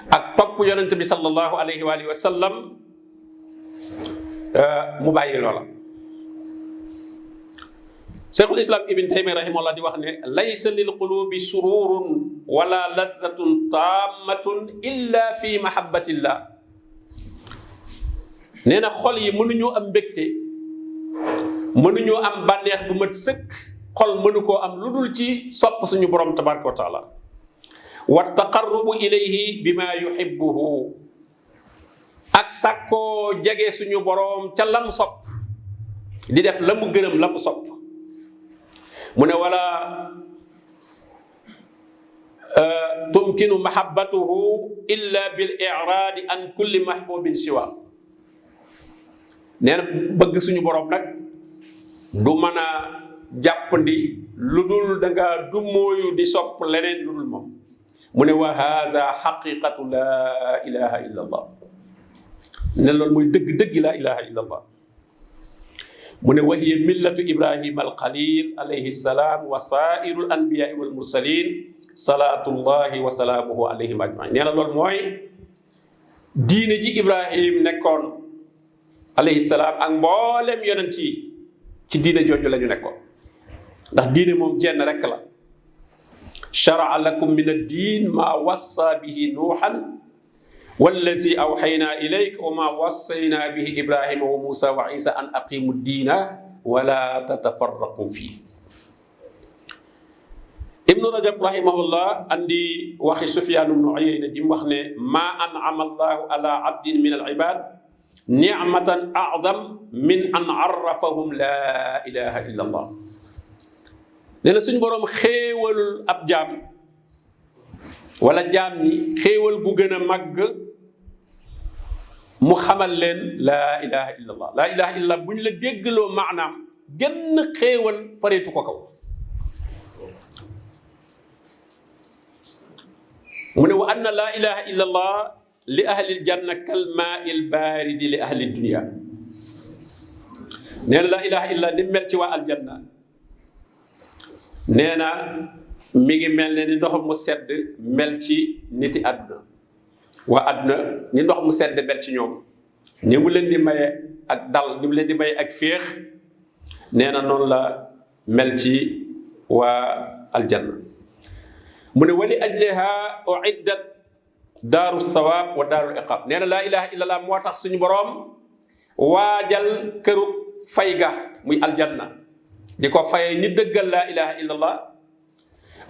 ak topp yonent bi sallallahu alayhi wa alihi wa sallam mu bàyyi loola. Cheikhul Islam Ibn Taymiyya rahimahullah di wax ne laysa lil qulubi sururun wala lazzatun tammatun illa fi mahabbatillah. nee na xol yi mënuñoo am mbégte, mënuñoo am bànneex bu mat sëkk, xol mënu koo am lu dul ci sopp suñu borom tabaraka wa taala. wa taqarrubu ilayhi bima yuhibbuhu. ak sàkkoo jege suñu borom ca lam sopp di def la mu gërëm la mu sopp. mu ne wala tumkinu mahabbatuhu illa bil i'raadi an kulli mahbubin siwa. nee na bëgg suñu borom nag du mën a jàppandi lu dul da nga du mooyu di sopp leneen lu dul moom. mu ne wa haada xaqiqatu laa ilaha illa allah. ne loolu mooy dëgg-dëgg laa ilaha illa allah. mu ne wa hiya millatu ibrahima alxalil alayhi salaam wa saairu al anbiyaai wal mursalin salaatullahi wa salaamuhu alayhim ajmain. nee na loolu mooy diine ji ibrahim nekkoon alayhi salaam ak mboolem yonent yi ci diine jooju la ñu nekkoon. ndax diine moom jenn rekk la. sharaa lakum min ad-diin maa wassa bihi nuuhan wallazi awxaynaa ilayk wa maa wassaynaa bihi Ibrahima wa Muusa wa Isa an aqimu diina wala tatafarraqu fii. Ibnu Rajab rahimahullah andi waxi Sufyaan ibnu Uyayna ji mu wax ne maa an'ama Allahu ala abdin min al-ibaad ni'matan a'zam min an arrafahum laa ilaha illa allah. nee na suñ boroom xéewalul ab jaam wala jaam ñi xéewal gu gën a màgg mu xamal leen laa ilaha illa allah. laa ilaha illa allah bu ñu la déggloo maanaam gën xéewal fareetu ko kaw. mu ne wa anna laa ilaha illa allah li ahli aljanna kal maa il baaridi li ahli dunia. nee na laa ilaha illa ni mel ci waa aljanna nee na mi ngi mel ne ni ndox mu sedd mel ci niti àdduna. waa àdduna ni ndox mu sedd mel ci ñoom, ni mu leen di maye ak dal, ni mu leen di maye ak féex, nee na noonu la mel ci waa aljanna. mu ne wali ajliha uiddat daaru sawaab wa daaru iqaab. nee na laa ilaha illallah moo tax suñu boroom waajal këru fay ga muy aljanna di ko fayee ñi dëggal laa ilaha illallah,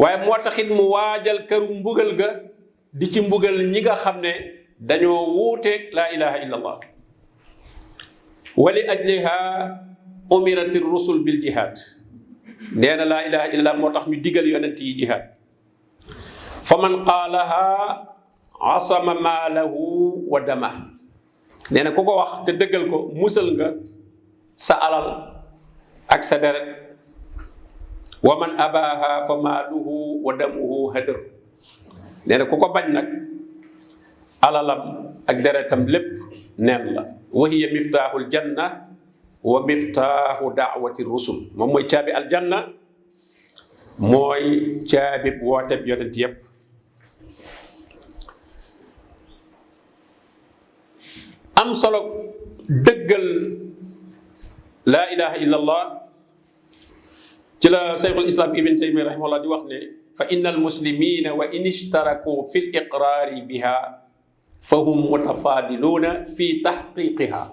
waaye moo taxit mu waajal këru mbugal ga di ci mbugal ñi nga xam ne dañoo wuuteeg laa ilaha illallah. wali ajliha umirati rusul bil jihad. nee na laa ilaha illallah moo tax ñu digal yonent yi jihad. fa man qaalaha asama maalahu wa dama. nee na ku ko wax te dëggal ko musal nga sa alal ak sa deret. wa man abaha fa maaluhu wa damuhu hadar. nee na ku ko bañ nag alalam ak deretam lépp neen la. wa hiya miftaaxul janna wa miftaaxu daawati rusul. moom mooy caabi aljanna, mooy caabi wooteb yonent yépp. am solo dëggal laa ilaha illa allah ci la Cheikhul Islam Ibn Taymiyya rahimahullah di wax ne fa inna almuslimina wa in ishtaraku fi liqraari biha fa hum mutafaadiluuna fi taxqiqiha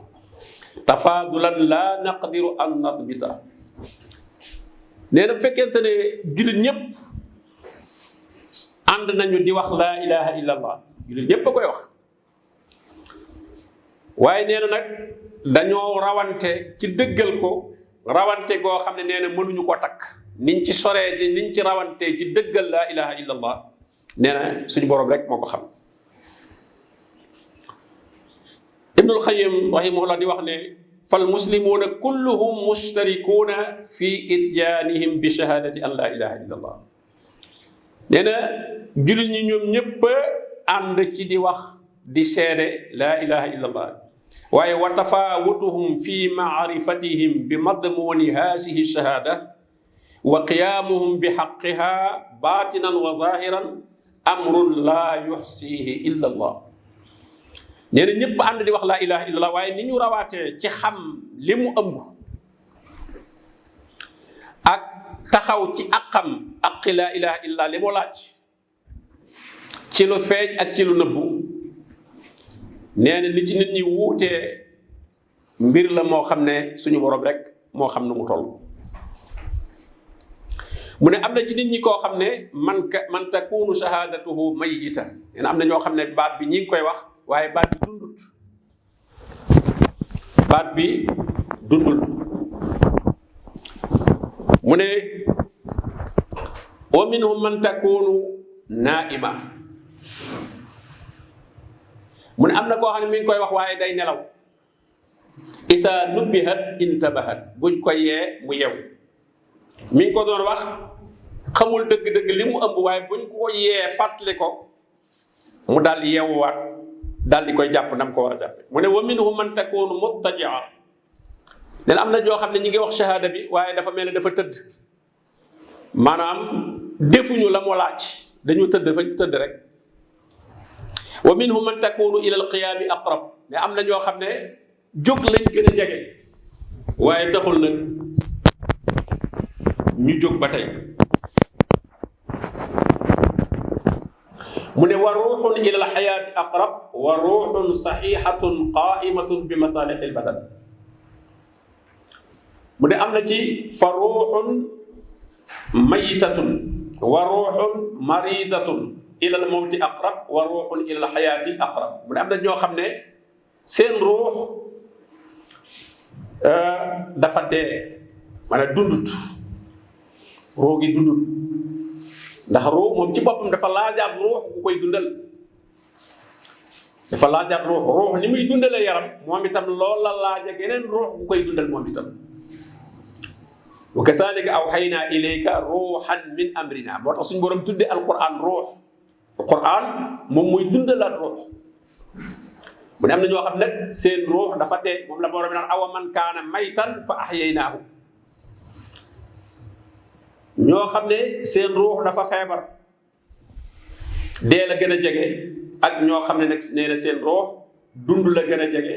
tafaadulan laa naqdiru an nadbita. nee na bu fekkente ne jullit ñëpp ànd nañu di wax laa ilaha illa allah, jullit ñëpp a koy wax, waaye nee na nag dañoo rawante ci dëggal ko rawante goo xam ne nee na mënuñu ko takk. niñ ci soree niñ ci rawante ci dëggal laa ilaha illa allah nee na suñu boroom rek moo ko xam. Ibnul Qayyim rahimahullah di wax ne fal muslimuuna kulluhum mustarikuuna fi ityaanihim bi shahaadati an laa ilaha illa allah. nee na jullit ñi ñoom ñëpp ànd ci di wax di seede laa ilaha illa allah, waaye wa tafaawutuhum fi maarifatihim bi madmuuni haasihi shahaada wa qiyaamuhum bi xaqiha baatinan wa zaahiran amrun laa yuxsiihi illa allah. nee na ñëpp ànd di wax laa ilaha illa allah, waaye ni ñu rawaatee ci xam li mu ëmb ak taxaw ci aqam aqi laa ilaha illa li mu laaj ci lu feeñ ak ci lu nëbbu. nee na li ci nit ñi wuutee mbir la moo xam ne suñu boroom rek moo xam nu mu toll. mu ne am na ci nit ñi koo xam ne man takunu shahadatuhu mayyita. nee na am na ñoo xam ne baat bi ñi ngi koy wax waaye baat bi dundut. baat bi dundul. mu ne wa minhum man takunu naa'ima. mu ne am na koo xam ne mi ngi koy wax waaye day nelaw. isa nubbihat intabahat. buñ koy yee mu yew. mi ngi ko doon wax xamul dëgg-dëgg li mu ëmb, waaye buñ ko yee fàttali ko mu daal di yeewuwaat daal di koy jàpp nam ko war a jàppe. mu ne wa minhum man takunu muttajia. ne am na joo xam ne ñi ngi wax shahada bi waaye dafa mel ne dafa tëdd, maanaam defuñu la mu laaj, dañu tëdd fa ñu tëdd rek. wa minhum man takunu ila alqiyaami aqrab. ne am na ñoo xam ne jóg lañ gën a jege waaye taxul nag ñu jóg ba tey. mu ne wa ruuxun ila alxayaati aqrab wa ruuxun saxiixatun qaimatun bi masaalixi albadan. mu ne am na ci fa ruuxun mayitatun wa ruuxun maridatun ila almawti aqrab wa ruuxun ila alxayaati aqrab. mu ne am na ñoo xam ne seen ruux dafa dee maanaam dundut, ruux gi dundut, ndax ruux moom ci boppam dafa laajaat ruux ku koy dundal, dafa laajaat ruux ni muy dundalee yaram moom itam loolu la laaja geneen ruux ku koy dundal moom itam. wa kazalika awxaynaa ilayka ruuxan min amrina. moo tax suñu borom tudde alquran ruux. alquran moom muy dundalaat ruux. mu ne am na ñoo xam nag seen ruux dafa dee, moom la borom naan awa man kaana maytan fa ahyaynaahu. ñoo xam ne seen ruux dafa feebar, dee la gën a jege, ak ñoo xam ne nag nee na seen ruux dund la gën a jege,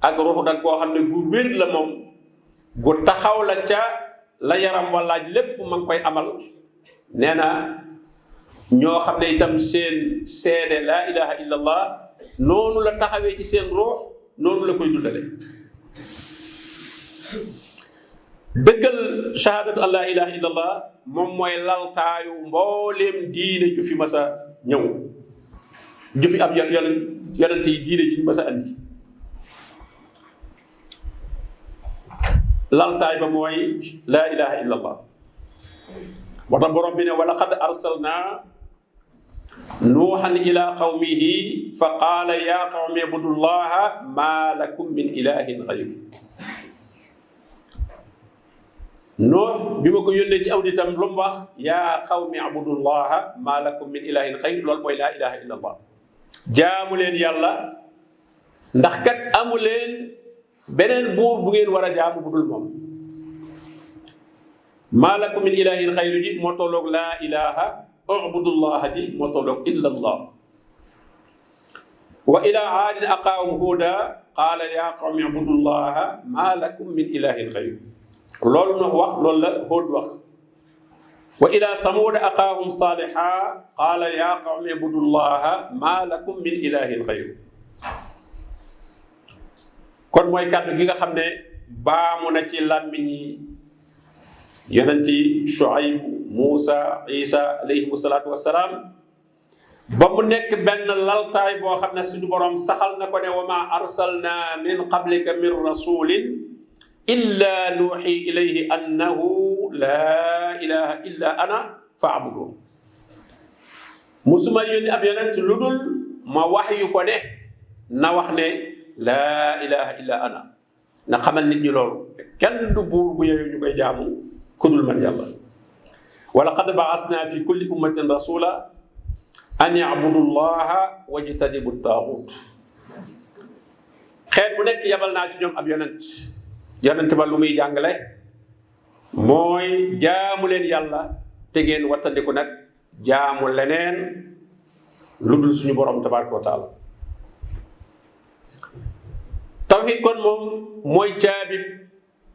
ak ruux nag koo xam ne gu wér la moom, gu taxaw la ca la yaram walaaj lépp ma ngi koy amal. nee na ñoo xam ne itam seen seede laa ilaha illa allah noonu la taxawee ci seen ruux, noonu la koy dundale. dëggal shahadatu an laa ilaha illa allah moom mooy laltaayu mbooleem diine ju fi mas a ñëw, ju fi ab yonent yi diine ji mas a andi. laltaay ba mooy laa ilaha illa allah. moo tax borom bi ne wa laqad arsalna nuuxan ila qawmihi fa qaala yaa qawmi ibudullaha maa lakum min ilahin gayru. Nuux bi ma ko yónnee ci aw nitam lu mu wax yaa qawmi ibudullaha maa lakum min ilahin gayru, loolu mooy laa ilaha illa allah. jaamu leen yàlla ndax kat amu leen beneen buur bu ngeen war a jaamu bu dul moom. maa lakum min ilahin xayru ji moo tolloog laa ilaha ubudullaha ji moo tolloog illa allah. wa ila aadin aqaahum huuda qaala yaa qawmi ubudullaha maa lakum min ilahin xayru. loolu Nuux wax loolu la Huud wax. wa ila samuuda aqaahum saaliha qaala yaa qawmi ubudullaha maa lakum min ilahin xayru. kon mooy kàddu gi nga xam ne baamu na ci làmmiñi yonenti Shuayb, Muusa, Isa alayhimu salaatu wassalaam, ba mu nekk benn laltaay boo xam ne suñu borom saxal na ko ne wa maa arsalna min qablika min rasulin illa nuuxi ilayhi annahu laa ilaha illa ana fa'budu. musuma yónni ab yonent lu dul ma wax yu ko ne na wax ne laa ilaha illa ana, na xamal nit ñi loolu kenn du buur bu yeyoo ñu koy jaamu kudul man yàlla. wa laqad ba'asna fi kulli ummatin rasula an ya'budu llaha wajtanibu taaxut. xeet bu nekk yabal naa ci ñoom ab yonent. yonent ba lu muy jàngale mooy jaamu leen yàlla te ngeen wattandiku nag jaamu leneen lu dul suñu borom tabaraka wa taala. tawhid kon moom mooy caabi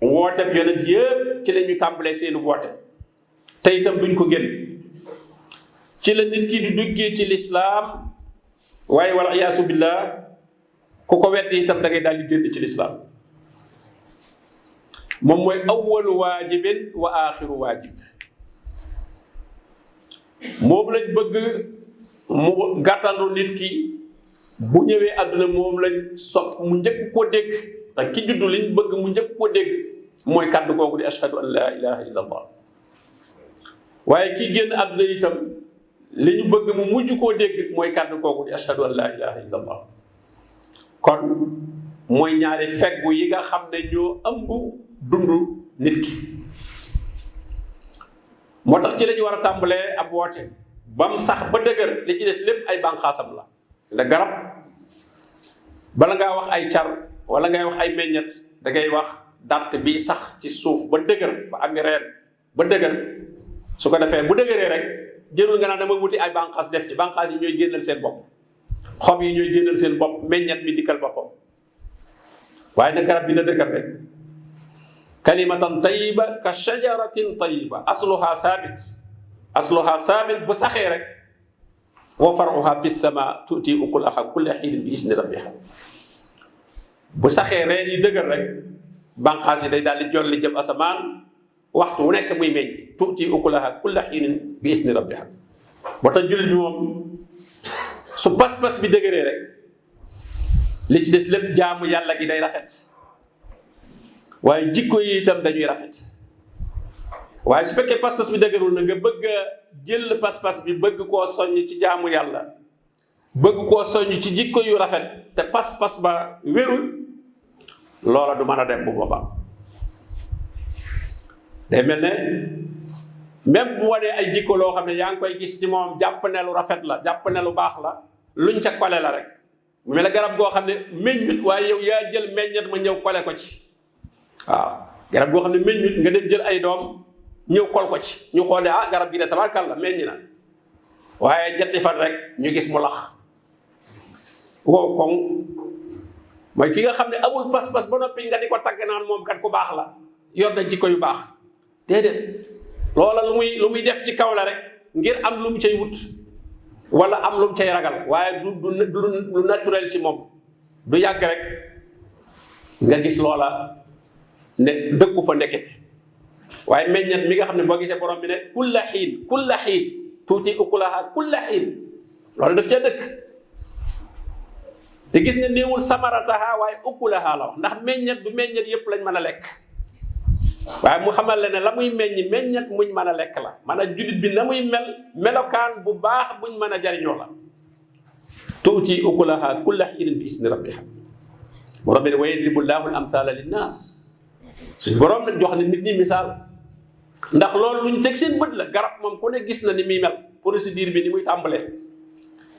wooteeb yonent yëpp ci la ñu tàmbalee seenu woote te itam duñ ko génn. ci la nit ki di duggee ci lislaam, waaye wal iyaasu billah ku ko weddi itam da ngay daal di génn ci lislaam. moom mooy awwalu waajibin wa aaxiru waajib. moom lañ bëgg mu gàttandu nit ki bu ñëwee àdduna, moom lañ sopp mu njëkk koo dégg. ak ki juddu liñ bëgg mu njëkk koo dégg mooy kàddu googu di ashhadu an laa ilaha illa allah. waaye ki génn àdduna itam li ñu bëgg mu mujj koo dégg mooy kàddu googu di ashhadu an laa ilaha illa allah. kon mooy ñaari feggu yi nga xam ne ñoo ëmb dundu nit ki. moo tax ci lañu war a tàmbalee ab woote bam sax ba dëgër, li ci des lépp ay bànqaasam la. la garab bala ngaa wax ay car wala ngay wax ay meññet da ngay wax dàtt bi sax ci suuf ba dëgër, ba ami reen ba dëgër. su ko defee bu dëgëree rek jërul nga naan dama wuti ay bànqaas def ci. bànqaas yi ñooy génnal seen bopp, xob yi ñooy génnal seen bopp, meññet mi dikkal boppam. waaye nag garab bi na dëgër rek. kalimatan tayiba ka shajaratin tayiba asluha saabit. asluha saabit bu saxee rek wa faruha fi sama tuuti ukulaha kulla xiinin bi isni rabbiha. bu saxee reen yi dëgër rek banqaas yi day daal di jolli jëm asamaan waxtu wu nekk muy meññ tuuti ukulaha kulla xiinin bi isni rabbiha. boo tax jullit bi moom su pas-pas bi dëgëree rek li ci des lépp jaamu yàlla gi day rafet waaye jikko yi itam dañuy rafet. waaye su fekkee pas-pas bi dëgërul na nga bëgg a jël pas-pas bi bëgg koo soññ ci jaamu yàlla bëgg koo soññ ci jikko yu rafet te pas-pas ba wérul loola du mën a dem bu boobaa. day mel ne même bu wanee ay jikko loo xam ne yaa ngi koy gis ci moom jàpp ne lu rafet la jàpp ne lu baax la luñ ca kole la rek mu mel ne garab goo xam ne meññut waaye yow yaa jël meññet ma ñëw kole ko ci. waaw garab goo xam ne meññut nga dem jël ay doom ñëw kol ko ci ñu xoolee garab gi de tabarkalla meññ na waaye ñetti fan rek ñu gis mu lax wow koŋ mooy ki nga xam ne amul pas-pas ba noppi nga di ko tagg naan moom kat ku baax la yor na jikko yu baax déedéet loola lu muy def ci kaw la rek ngir am lu mu cay wut wala am lu mu cay ragal waaye du naturel ci moom du yàgg rek nga gis loola ne dëkku fa ndekete. waaye meññet mi nga xam ne boo gisee borom bi ne kulla xiin tuuti ukulaha kulla xiin loolu daf cee dëkk te gis nga néewul samarataha waaye ukulaha la wax ndax meññet du meññet yépp lañ mën a lekk waaye mu xamal la ne la muy meññet muñ mën a lekk la maanaam jullit bi na muy melokaan bu baax buñ mën a jariñoo la. tuuti ukulaha kulla xiin bi isni rabbiha. borom bi ne wa yadribu llaahu al amsaala linnaas suñu borom nag jox ne nit ñi misaal ndax loolu luñ teg seen bët la. garab moom ku ne gis na ni muy mel procédure bi ni muy tàmbalee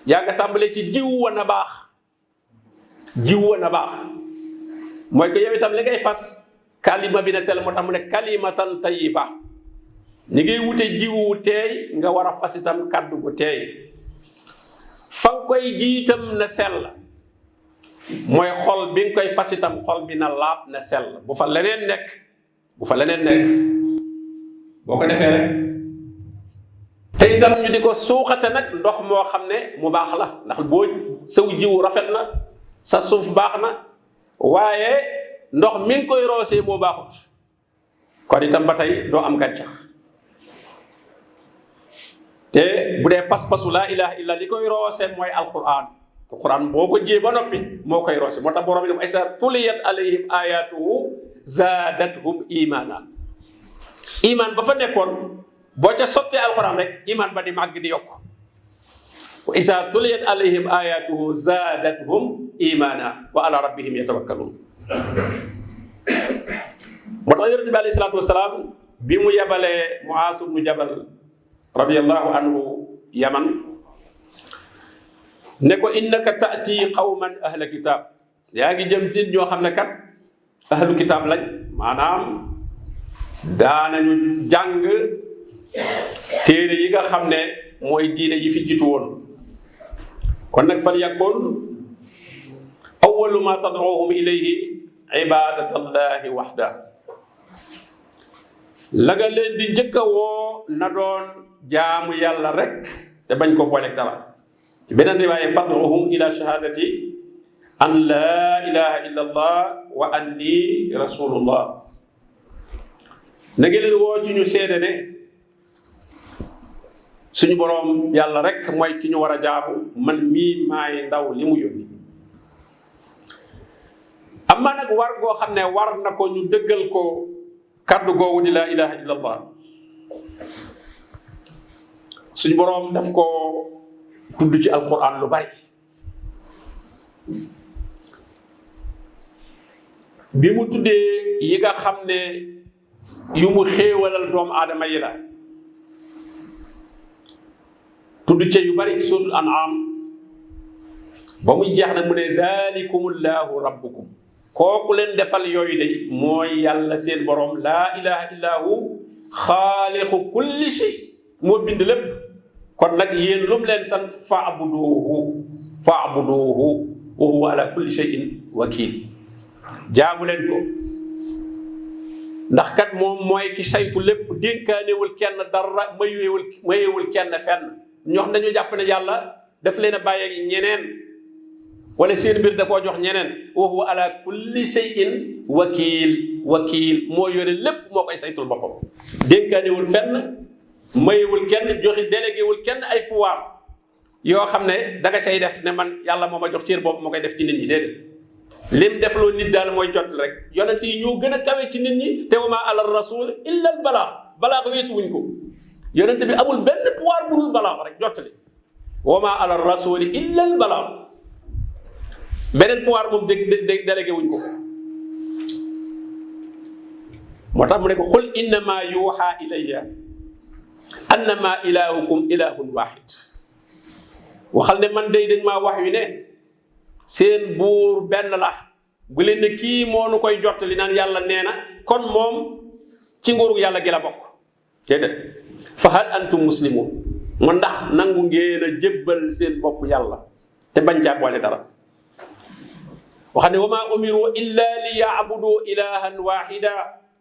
yaa nga tàmbalee ci jiw wa na baax mooy que yow itam li ngay fas kalima bi na sell moo tax mu ne kalimatan tayyiba ni ngay wute jiwu teey nga war a fas itam kàddu gu teey fa nga koy ji itam na sell mooy xol bi nga koy fas itam xol bi na laab na sell bu fa leneen nekk boo ko defee rek te itam ñu di ko suuxate nag ndox moo xam ne mu baax la ndax boo saw jiwu rafet na sa suuf baax na waaye ndox mi ngi koy roosee moo baaxut kon itam ba tey doo am gàncax. te bu dee pas-pasu laa ilaha illa li koy roosee mooy alquran boo ko jiyee ba noppi moo koy roose moo tax borom bi ne aysa tuliyat alayhim ayatuhu zaadathum imana. iman ba fa nekkoon boo ca sottee alquran rek iman ba di màgg di yokk. wa aysa tuliyat alayhim ayatuhu zaadathum imana wa ala rabbihim yatawakkalun. moo tax yonent bi alayhi salaatu wasalaam bi mu yabalee Muaaz ibnu Jabal radiyallahu anhu Yaman ne ko innaka taati qawman ahla kitaab yaa ngi jëm ci ñoo xam ne kat ahlu kitaab lañ maanaam daanañu jàng téere yi nga xam ne mooy diine yi fi jiitu woon kon nag fal yakun awwalu ma tad'uuhum ilayhi ibadatallahi waxda la nga leen di njëkk a woo na doon jaamu yàlla rek te bañ ko booleeg dara. ci beneen riwaaye fad'uuhum ila shahadati an laa ilaha illa allah wa anni rasulullah na nga leen woo ci ñu seede ne suñu boroom yàlla rek mooy ki ñu war a jaamu man mii maay ndaw li mu yónni. amma nag war goo xam ne war na ko ñu dëggal ko kàddu googu di laa ilaha illa allah suñu boroom daf ko tudd ci alquran lu bari bi mu tuddee yi nga xam ne yu mu xéewalal doomu aadama yi la tudd ci yu bari suuratul an'am ba muy jeex nag mu ne zalikumullahu rabbukum kooku leen defal yooyu de mooy yàlla seen borom laa ilaha illa hu xaaliqu kulli shay moo bind lépp kon nag yéen lu mu leen sant fa'buduhu wa huwa ala kulli shay'in wakil jaamu leen ko ndax kat moom mooy ki saytu lépp dénkaanewul kenn dara mayewul kenn fenn ñoo xam dañoo jàpp ne yàlla daf leen a bàyyi ñeneen wala seen mbir da koo jox ñeneen wa huwa ala kulli shay'in wakiil moo yore lépp moo koy saytul boppam dénkaanewul fenn mayewul kenn joxi délégué wul kenn ay pouvoir yoo xam ne da nga cay def ne man yàlla moo ma jox cër boobu moo koy def ci nit ñi déedéet lim def loo nit daal mooy jot rek yonent yi ñoo gën a kawe ci nit ñi te wa maa ala rasul illa al balaax weesu wuñ ko yonent bi amul benn pouvoir bu dul balaax rek jottali wa maa ala rasul illa al balaax beneen pouvoir moom délégué wuñ ko moo tax mu ne ko xul innama yuuxa ilayya annama ilahukum ilahun wahid waxal ne man day dañ maa wax yu ne seen buur benn la bu leen ne kii moo nu koy jottali naan yàlla nee na kon moom ci nguuru yàlla gi la bokk déedéet fa hal antum muslimun mu ndax nangu ngeen a jébbal seen bopp yàlla te bañ caa boole dara wax ne wa maa umiru illa li yaabudu ilahan wahida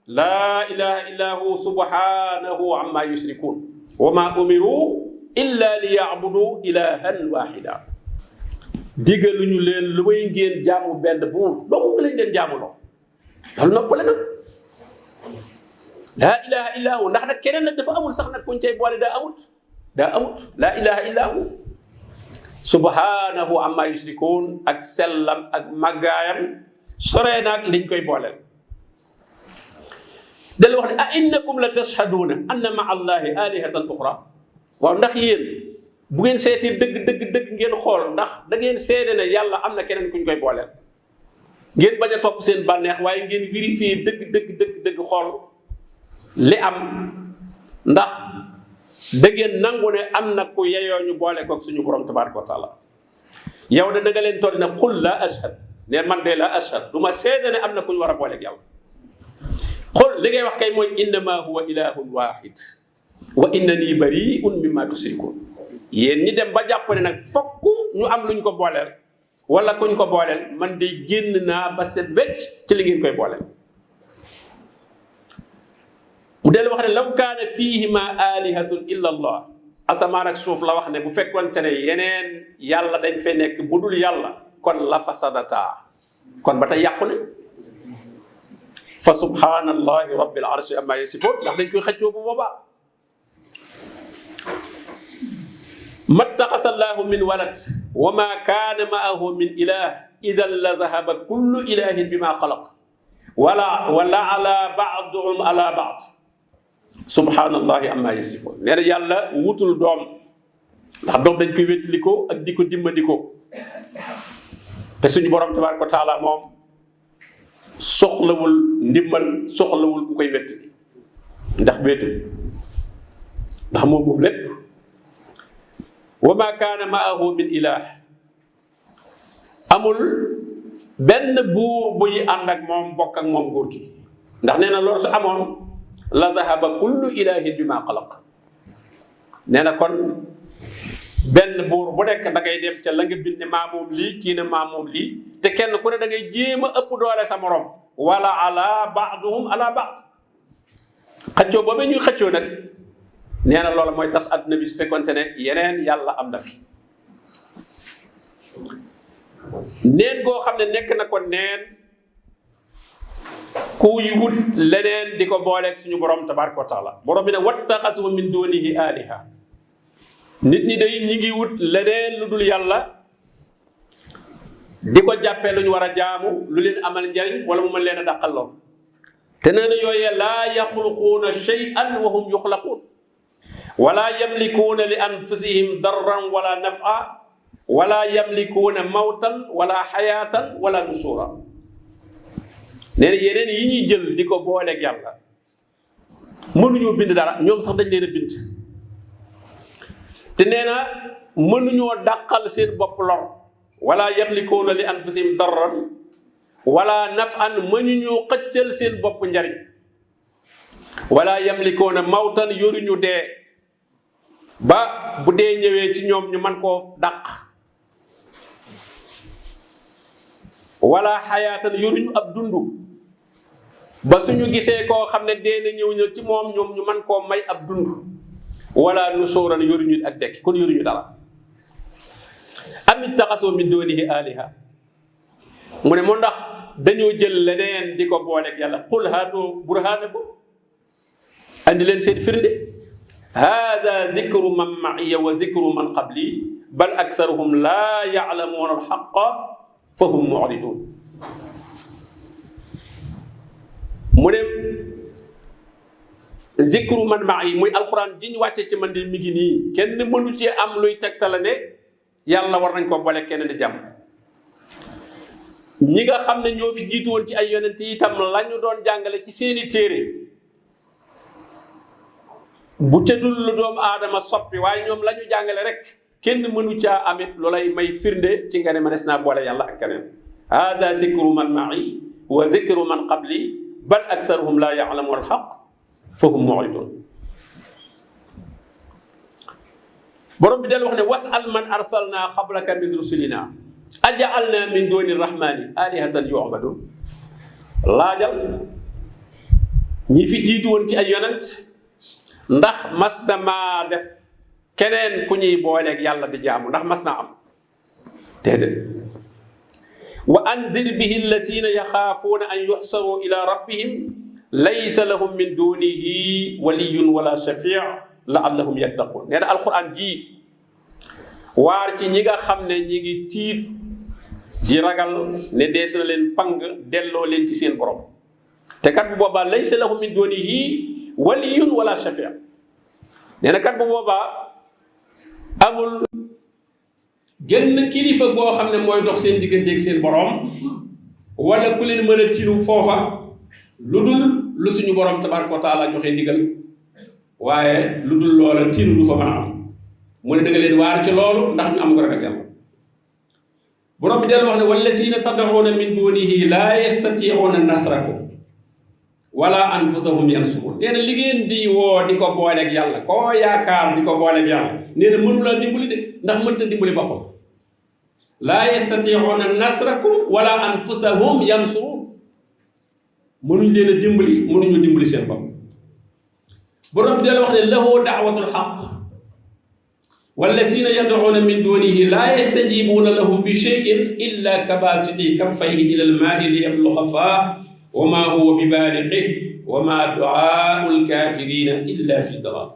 laa ilaha illa hu subhanahu amma yushrikun wa maa umiru illa li yaabudu ilahan wahida digaluñu leen lu may ngeen jaamu benn buur doomu nga leen leen jaamuloo loolu noppale na laa ilaha illa hu ndax nag keneen nag dafa amul sax nag kuñ cay boole daa amut laa ilaha illa hu subhanahu amma yushrikun ak sellam ak màggaayam soree naag liñ koy booleel dal wax ne a innakum la tashhaduuna anna maa allahi alihatan uxra waaw ndax yéen bu ngeen seeti dëgg ngeen xool ndax da ngeen seede ne yàlla am na keneen kuñ koy booleel ngeen bañ a topp seen bànneex waaye ngeen vérifier dëgg xool li am ndax da ngeen nangu ne am na ku yeyoo ñu boole koog suñu borom tabaraka wa taala yow de da nga leen toog ne qul la ashhad ne man de la ashhad du ma seede ne am na ku ñu war a booleeg yàlla qul li ngay wax kay mooy innama huwa ilahun wahid wa innani bari'un mimma tushrikun yéen ñi dem ba jàpp ne nag fokk ñu am luñ ko booleel wala kuñ ko booleel man de génn naa ba set wecc ci li ngeen koy booleel mu del wax ne law kaana fihima alihatun illa allah asamaan ak suuf la wax ne bu fekkonte ne yeneen yàlla dañ fee nekk bu dul yàlla kon la fasadata kon ba tey yàqu ne fa subhanallahi rabbil arshi amma yasifun ndax dañ koy xëccoo bu boobaa mattaxasa allahu min walad wa ma kaana maahu min ilah idan la zahaba kullu ilahin bima xalaq wala ala baaduhum ala baad subhanallahi amma yasifun nee na yàlla wutul doom ndax doom dañ koy wéttalikoo ak di ko dimbandikoo te suñu borom tabaraka wa taala moom soxlawul ndimbal soxlawul ku koy wéttali ndax wéetul ndax moom lépp wa ma kaana maahu min ilah amul benn buur buy ànd ak moom bokk ak moom nguur gi ndax nee na loolu su amoon la zahaba kullu ilahin bima xalaq nee na kon benn buur bu nekk da ngay dem ca la nga bind maa moom lii kii ne maa moom lii te kenn ku ne da ngay jéem a ëpp doole sa morom wala ala baaduhum ala baad xëccoo boobu ñuy xëccoo nag nee na loolu mooy tas àdduna bi su fekkonte ne yeneen yàlla am na fi neen goo xam ne nekk na ko neen kuy wut leneen di ko booleeg suñu borom tabaraka wa taala borom bi ne wattaxasu min dunihi aliha nit ñi day ñi ngi wut leneen lu dul yàlla di ko jàppee lu ñu war a jaamu lu leen amal njariñ wala mu mën leen a dàqal lool te nee na yooyee laa yaxluquuna shay'an wa hum yuxlaquun wala yamlikuuna li anfusihim darran wala nafa wala yamlikuuna mawtan wala xayaatan wala nusuura nee na yeneen yi ñuy jël di ko booleeg yàlla mënuñoo bind dara ñoom sax dañ leen a bind te nee na mënuñoo dàqal seen bopp lor wala yamlikuuna li anfusihim darran wala nafan mënuñoo xëccal seen bopp njariñ wala yamlikuuna mawtan yoruñu dee ba bu dee ñëwee ci ñoom ñu mën koo dàq wala xayaatan yoruñu ab dundu ba suñu gisee koo xam ne dee na ñëw ci moom ñoom ñu mën koo may ab dund wala nu sóoran yoruñu ak dekk kon yoruñu dara am ittaxasu min dunihi aliha mu ne moo ndax dañoo jël leneen di ko booleeg yàlla qul haatu burhanakum andi leen seen firnde hada zikru man ma'iya wa zikru man qabli bal aksaruhum la ya'lamuna alxaqa fa hum mu'ridun mu ne zikru man ma'i muy alquran ji ñu wàcce ci man de mi ngi nii kenn mënu ci am luy tegtala ne yàlla war nañ ko boole kenn di jàmm ñi nga xam ne ñoo fi jiitu woon ci ay yonent yi itam la ñu doon jàngale ci seeni téere bu tëddul lu doomu aadama soppi waaye ñoom la ñu jàngale rek kenn mënu caa amit lu lay may firnde ci nga ne mënees naa boole yàlla ak keneen hada zikru man ma'i wa zikru man qabli bal aksaruhum la ya'lamu alxaq fa hum mu'ridun borom bi del wax ne was'al man arsalna qablaka min rusulina aja'alna min duni rahmani alihatan yu'badun laajal ñi fi jiitu woon ci ay yonent ndax mas na maa def keneen ku ñuy booleeg yàlla di jaamu ndax mas naa am déedéet wa anzir bihi allasina yaxaafuuna an yuxsaru ila rabbihim laysa lahum min dunihi waliyun wala shafii laallahum yattaqun nee na alquran ji waar ci ñi nga xam ne ñi ngi tiit di ragal ne dees na leen pang delloo leen ci seen borom te kat bu boobaa laysa lahum min dunihi waliyun wala shafii nee na kat bu boobaa amul genn kilifa boo xam ne mooy dox seen diggante ak seen borom wala ku leen mën a tinu foofa lu dul lu suñu borom tabaraka wa taala joxe ndigal waaye lu dul loola tinu du fa mën a am mu ne da nga leen waar ci loolu ndax ñu am ko ragal yàlla borom bi del wax ne wallazina tad'una min dunihi la yastati'una nasrakum wala anfusahum yansurun nee na li ngeen di woo di ko booleeg yàlla koo yaakaar di ko booleeg yàlla nee na mënu laa dimbali de ndax mënta dimbali boppam laa yastati'una nasrakum wala anfusahum yansurun mënuñ leen a dimbali mënuñu dimbali seen bopp borom bi dala wax ne lahu da'watul haqq wallazina yad'una min dunihi la yastajibuna lahum bi shay'in illa kabasiti kaffayhi ila al-ma'i liyablugha faah wa ma huwa bi balighihi wa ma du'aa'ul kaafiriina illa fi dalaal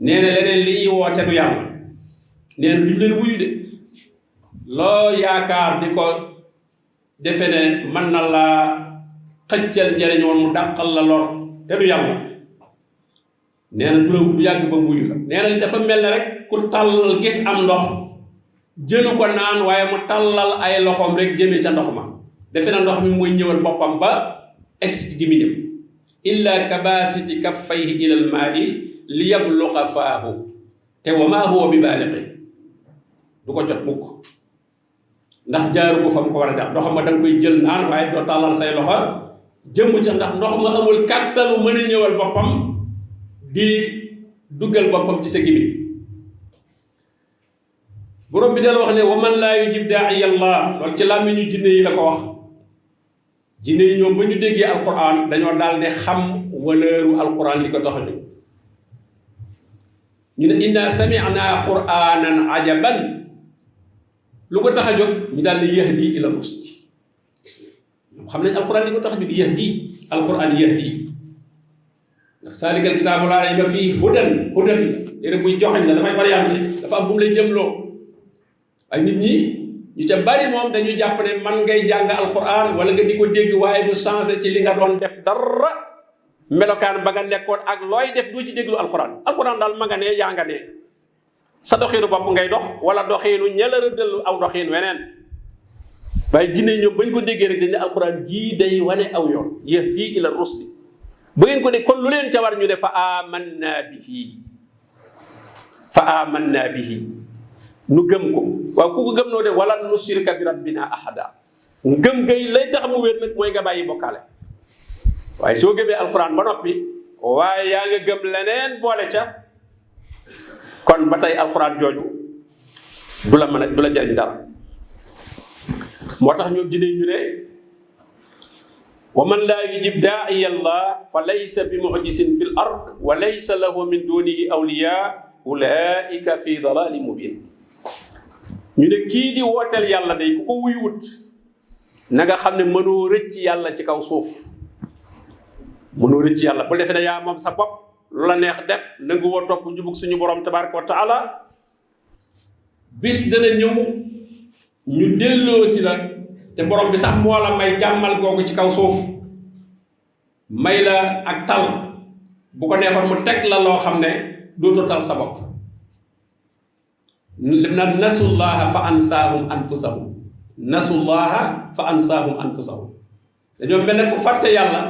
nee na leneen li ñuy woote du yàlla nee na duñ leen wuyu de loo yaakaar di ko defe ne mën na laa xëccal njëriñ woon mu dàqal la lor te du yàlla nee na du yàgg ba mu wuyu la nee na dafa mel ne rek ku tàllal gis am ndox jëlu ko naan waaye mu tàllal ay loxoom rek jëmee ca ndox ma defe na ndox mi mooy ñëwal boppam ba egsi ci gémmiñam illa kabasiti kaffayhi ila al-maa'i li yabluqa faahu te wa maa huwa bi baalighi du ko jot mukk ndax jaaru ko fa mu ko war a jaar ndox ma da nga koy jël naan waaye doo tàllal say loxo jëmm ca ndax ndox ma amul kàttanu mën a ñëwal boppam di duggal boppam ci sa gémmiñ borom bi dal wax ne wa man laa yujib daa'iya Allah loolu ci làmmiñu jinne yi la ko wax jinne yi ñoom ba ñu déggee alquran dañoo daal di xam waleeru alquran li ko tax a jóg ñu ne inna sami'na qur'anan ajaban lu ko tax a jóg ñu daal di yahdi ila rusd ñoom xam nañ alquran li ko tax a jóg yahdi alquran yahdi ndax saalikal kitaabu laa rayba fii hudan léegi buy joxañ la dafay variante dafa am fu mu lay jëmloo ay nit ñi ñu ca bari moom dañu jàpp ne man ngay jàng alquran wala nga di ko dégg waaye du changé ci li nga doon def dara melokaan ba nga nekkoon ak looy def doo ci déglu alquran daal ma nga ne yaa nga ne sa doxiinu bopp ngay dox wala doxiinu ñala rëddalu aw doxiin weneen waaye jinne ñoom bañ ko déggee rek dañ ne alquran jii day wane aw yoon yahdi ila rusdi bu ngeen ko dégg kon lu leen ca war ñu ne fa amanna bihi nu gëm ko waaw ku ko gëm noo de wala nusirka bi rabbina ahada ngëm gay lay tax mu wér nag mooy nga bàyyi bokkaale waaye soo gëmee alquran ba noppi waaye yaa nga gëm leneen boole ca kon ba tey alquran jooju du la mën a du la jariñ dara moo tax ñoom jinne ñu ne wa man laa yujib daa'iya Allah fa laysa bi mu'jizin fil ard wa laysa lahu min dunihi awliya ulaika fi dalalin mubin ñu ne kii di wooteel yàlla day ku ko wuyuwut na nga xam ne mënoo rëcc yàlla ci kaw suuf mënoo rëcc yàlla bu defee ne yaa moom sa bopp lu la neex def nangu woo topp njubug suñu borom tabaraka wa taala bis dana ñëw ñu delloo si la te borom bi sax moo la may jàmmal googu ci kaw suuf may la ak tal bu ko neexoon mu teg la loo xam ne dootoo tal sa bopp lim na nasullaha fa ansaahum anfusahum nasullaha fa ansaahum anfusahum dañoo mel ne ku fàtte yàlla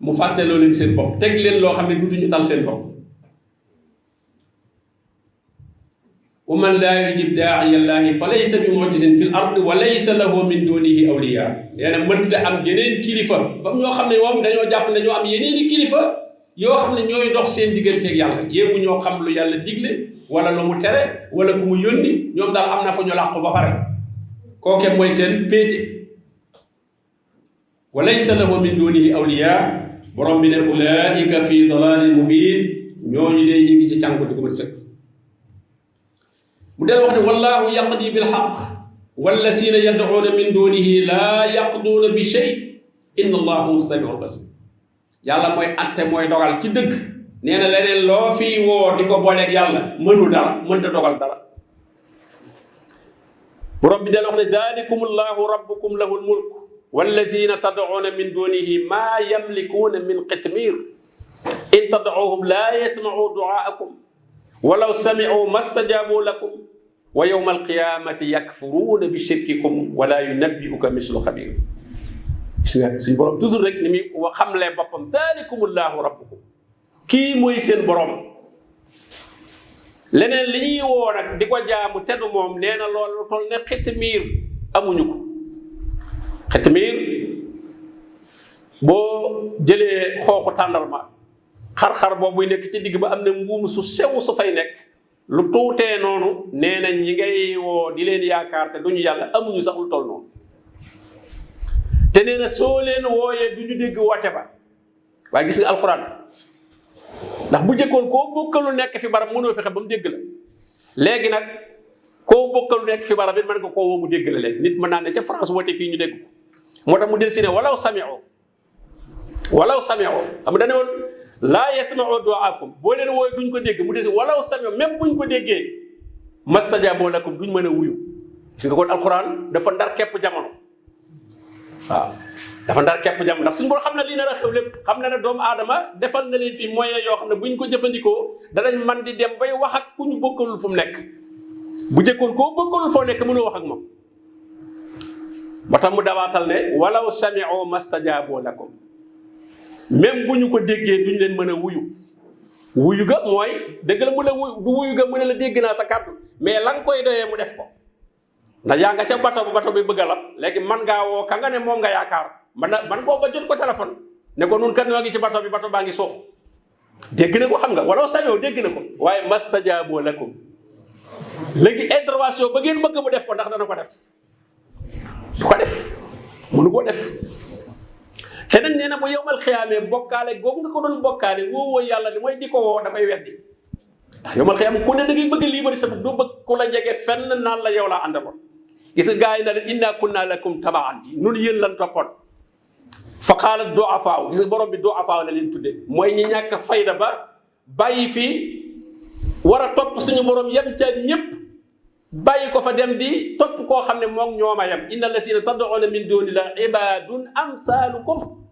mu fàtte loo leen seen bopp teg leen loo xam ne dutuñu tal seen bopp wa man laa yujib daa'iya llaahi fa laysa bi mu'jizin fil ardi wa laysa lahu min dunihi awliyaa nee na mënta am yeneen kilifa ba ñoo xam ne moom dañoo jàpp ne ñoo am yeneeni kilifa yoo xam ne ñooy dox seen digganteeg yàlla yéemu ñoo xam lu yàlla digle wala lu mu tere wala ku mu yónni ñoom daal am na fa ñu làqu ba pare kooke mooy seen péete wa laysa lahu min dunihi awliyaa borom bi ne ulaa'ika fi dalaalin mubiin ñooñu de ñu ngi ci cànku di ko mën sëkk mu del wax ne wallahu yaqdi bil haqq wallazina yad'uuna min dunihi laa yaqduuna bi shay inna allaha huwa samiul basir yàlla mooy atte mooy dogal ci dëgg nee na leneen loo fii woo di ko booleeg yàlla mënul dara mënta dogal dara borom bi del wax ne zalikum allahu rabbukum lahul mulk wallazina tad'uuna min dunihi maa yamlikuuna min qitmir in tad'uuhum laa yasma'u du'aakum walaw sami'u mastajabu lakum wa yawma alqiyamati yakfuruuna bi shirkikum wala yunabbi'uka mislu xabir gis nga suñu borom toujours rek ni muy xamlee boppam zalikumullahu rabbukum kii mooy seen borom leneen li ñuy woo nag di ko jaamu teddu moom nee na loolu toll ne xitmiir amuñu ko xitmiir boo jëlee xooxu tàndarma xar-xar boobu nekk ci digg ba am na mbuum su sew su fay nekk lu tuutee noonu nee na ñi ngay woo di leen yaakaar te duñu yàlla amuñu sax lu toll noonu te nee na soo leen wooyee du ñu dégg woote ba waaye gis nga alxuraan ndax bu jëkkoon koo bokkalu nekk fi barab mënoo fexe ba mu dégg la léegi nag koo bokkalu nekk fi barab it mën nga koo woo mu dégg la léegi nit mën naa ne ca France woote fii ñu dégg ko moo tax mu del si ne walaw sami'u xam nga dane woon laa yasma'u du'aakum boo leen wooy duñ ko dégg mu des walaw sami'u même buñ ko déggee mastajabu lakum duñ mën a wuyu gis nga kon alxuraan dafa ndar képp jamono waaw dafa ndar képp jamono ndax suñu borom xam na lii nar a xew lépp xam na ne doomu aadama defal na leen fii moyen yoo xam ne buñ ko jëfandikoo danañ man di dem bay wax ak ku ñu bokkalul fu mu nekk bu jëkkoon koo bokkalul foo nekk mënoo wax ak moom ba tax mu dawaatal ne walaw sami'u mastajabu lakum même bu ñu ko déggee duñ leen mën a wuyu ga mooy dëgg la mu la wuyu ga mu ne la dégg naa sa kàddu mais la nga koy doyee mu def ko ndax yaa nga ca bato bi bëgg a lab léegi man ngaa woo ka nga ne moom nga yaakaar man boo ba jot ko téléphone ne ko nun kat ñoo ngi ci bato bi bato baa ngi suux dégg na ko xam nga wala sañoo dégg na ko waaye mastajaabo lakum léegi intervention ba ngeen bëgg mu def ko ndax dana ko def du ko def mënu koo def te nag nee na bu yowmal xiyaamee bokkaale googu nga ko doon bokkaale woo yàlla li mooy di ko woo dafay weddi ndax yowmal xiyaam ku ne da ngay bëgg liibari sa bopp doo bëgg ku la jege fenn naan la yow laa àndaloon gis nga gars yi na leen inna kunna lakum tabaan yi nun yéen lan toppoon fa qaala du'afaa gis nga borom bi du'afaa la leen tudde mooy ñi ñàkk fayda ba bàyyi fii war a topp suñu borom yem ca ñëpp bàyyi ko fa dem di topp koo xam ne moom ñooma yem inna lasina tad'una min dunillahi ibadun amsalukum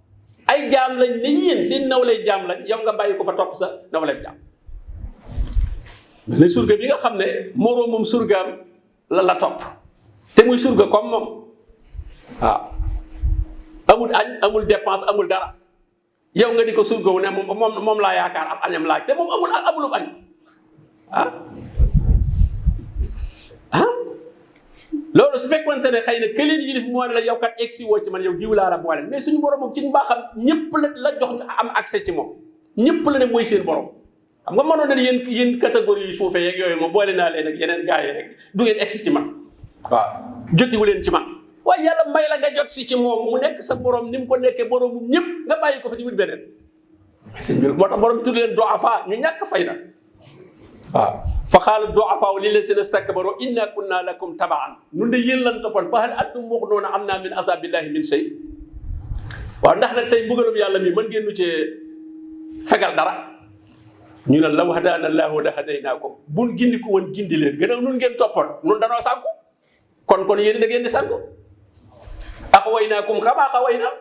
ay jaam lañ ni yéen seen nawlay jaam lañ yow nga bàyyi ko fa topp sa nawlay jaam mais surga bi nga xam ne moroomum surgaam la topp te muy surga comme moom waaw amul añ amul dépense amul dara yow nga di ko surgawu ne moom laa yaakaar ab añam laaj te moom amulub añ loolu su fekkonte ne xëy na këleen yilif moo ne la yow kat egsi woo ci man yow diw laa la boole mais suñu borom moom ci mbaaxam ñëpp la jox am accès ci moom ñëpp la ne mooy seen borom xam nga mënoon na ne yéen catégorie yu suufee yeeg yooyu moom boole naa leen ak yeneen gars yi rek du ngeen egsi ci man waaw jotiwu leen ci man waaye yàlla may la nga jot si ci moom mu nekk sa borom ni mu ko nekkee boromum ñëpp nga bàyyi ko fa di wut beneen seen moo tax borom tudd leen du'afa ñu ñàkk fayda waaw fa qaala du'afaa lillaziina istakbaru inna kunna lakum tabaan nun de yéen lan toppoon fa hal antum mughnuuna annaa min azaabillahi min shay. waaw ndax nag tey mbugalum yàlla mi mën ngeen nu cee fegal dara. ñu ne law hadaana llaahu la hadaynaakum buñ gindi ko woon gindi leen gannaaw nun ngeen toppoon nun danoo sànku kon yéen da ngeen di sànku. axwaynaakum kamaa xawaynaa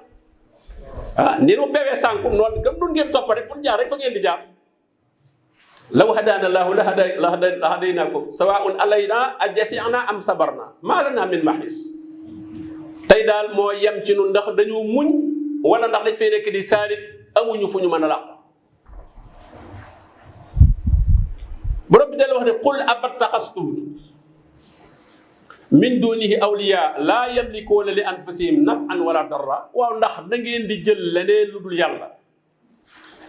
ni nu bewee sànku noonu comme nun ngeen topp rek fu jaar rek fa ngeen di jaar. law hadaana llaahu la hadaynaakum sawaa'un alaynaa ajza'naa am sabarnaa maa lanaa min mahiis. tey daal moo yem ci nun ndax dañu muñ wala ndax dañ fay nekk di saalit amuñu fu ñu mën a làqu. borom bi dal wax ne qul afattaxastum min dunihi awliya laa yamlikuuna li anfusihim naf'an wala darra. waaw ndax da ngeen di jël leneen lu dul yàlla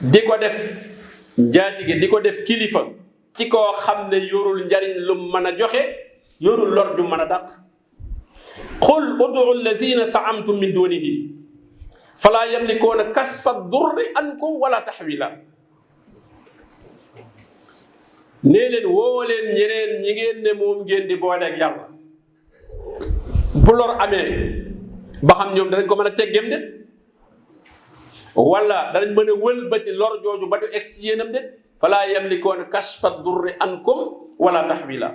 di ko def njaatige di ko def kilifa ci koo xam ne yorul njariñ lu mën a joxe yorul lor ju mën a dàq. qul ud'u allazina za'amtum min dunihi falaa yamlikuuna kasfa durri ankum wala tahwila. nee leen woo leen ñeneen ñi ngeen ne moom ngeen di booleeg yàlla bu lor amee ba xam ñoom danañ ko mën a teggeem de wala danañ mën a wëlbati lor jooju ba du egg ci yéenam de. falaa yamlikuuna kasfa durri ankum wala tahwila.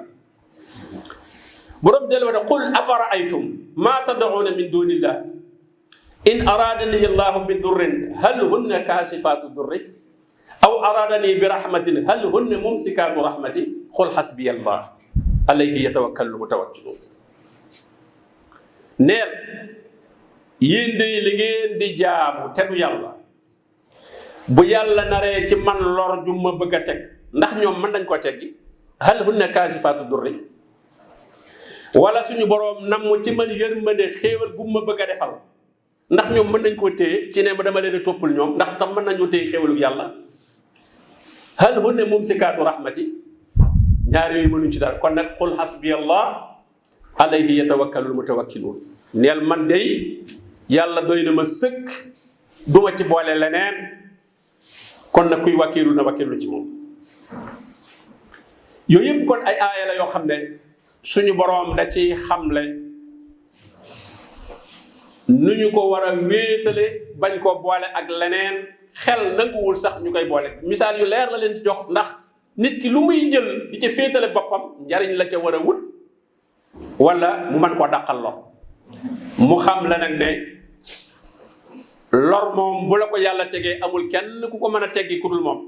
borom del wax ne qul afara'aytum maa tad'uuna min duunillah in araadani allahu bi durrin hal hunna kaashifaatu durri aw araadani bi rahmatin hal hunna mumsikaatu rahmati qul hasbiya allah alayhi yatawakkalu mutawakkiluun. neel yéen de li ngeen di jaamu te du yàlla bu yàlla naree ci man lor ju ma bëgg a teg ndax ñoom mën nañ ko teggi. hal hunna kaashifaatu durri wala suñu boroom nam ci man yërmande xéewal gu ma bëgg a defal ndax ñoom mën nañ koo téye ci ne ma dama leen a toppul ñoom ndax tam mën nañoo téye xéewalu yàlla. hal hunna mumsikaatu rahmati ñaar yooyu mënuñ ci dara kon nag qul hasbiyallah alayhi yatawakkalul mutawakkiluun. neel man dey yàlla doy na ma sëkk duma ci boole leneen kon nag kuy wakkiilu na wakkiilu ci moom. yooyu yëpp kon ay aaya la yoo xam ne suñu boroom da ci xamle nu ñu ko war a wéetale bañ koo boole ak leneen xel nanguwul sax ñu koy boole. misaal yu leer la leen ci jox ndax nit ki lu muy jël di ca féetale boppam njariñ la ca war a wut wala mu mën koo dàqal lor. mu xam la nag ne lor moom bu la ko yàlla tegee amul kenn ku ko mën a teggi ku dul moom.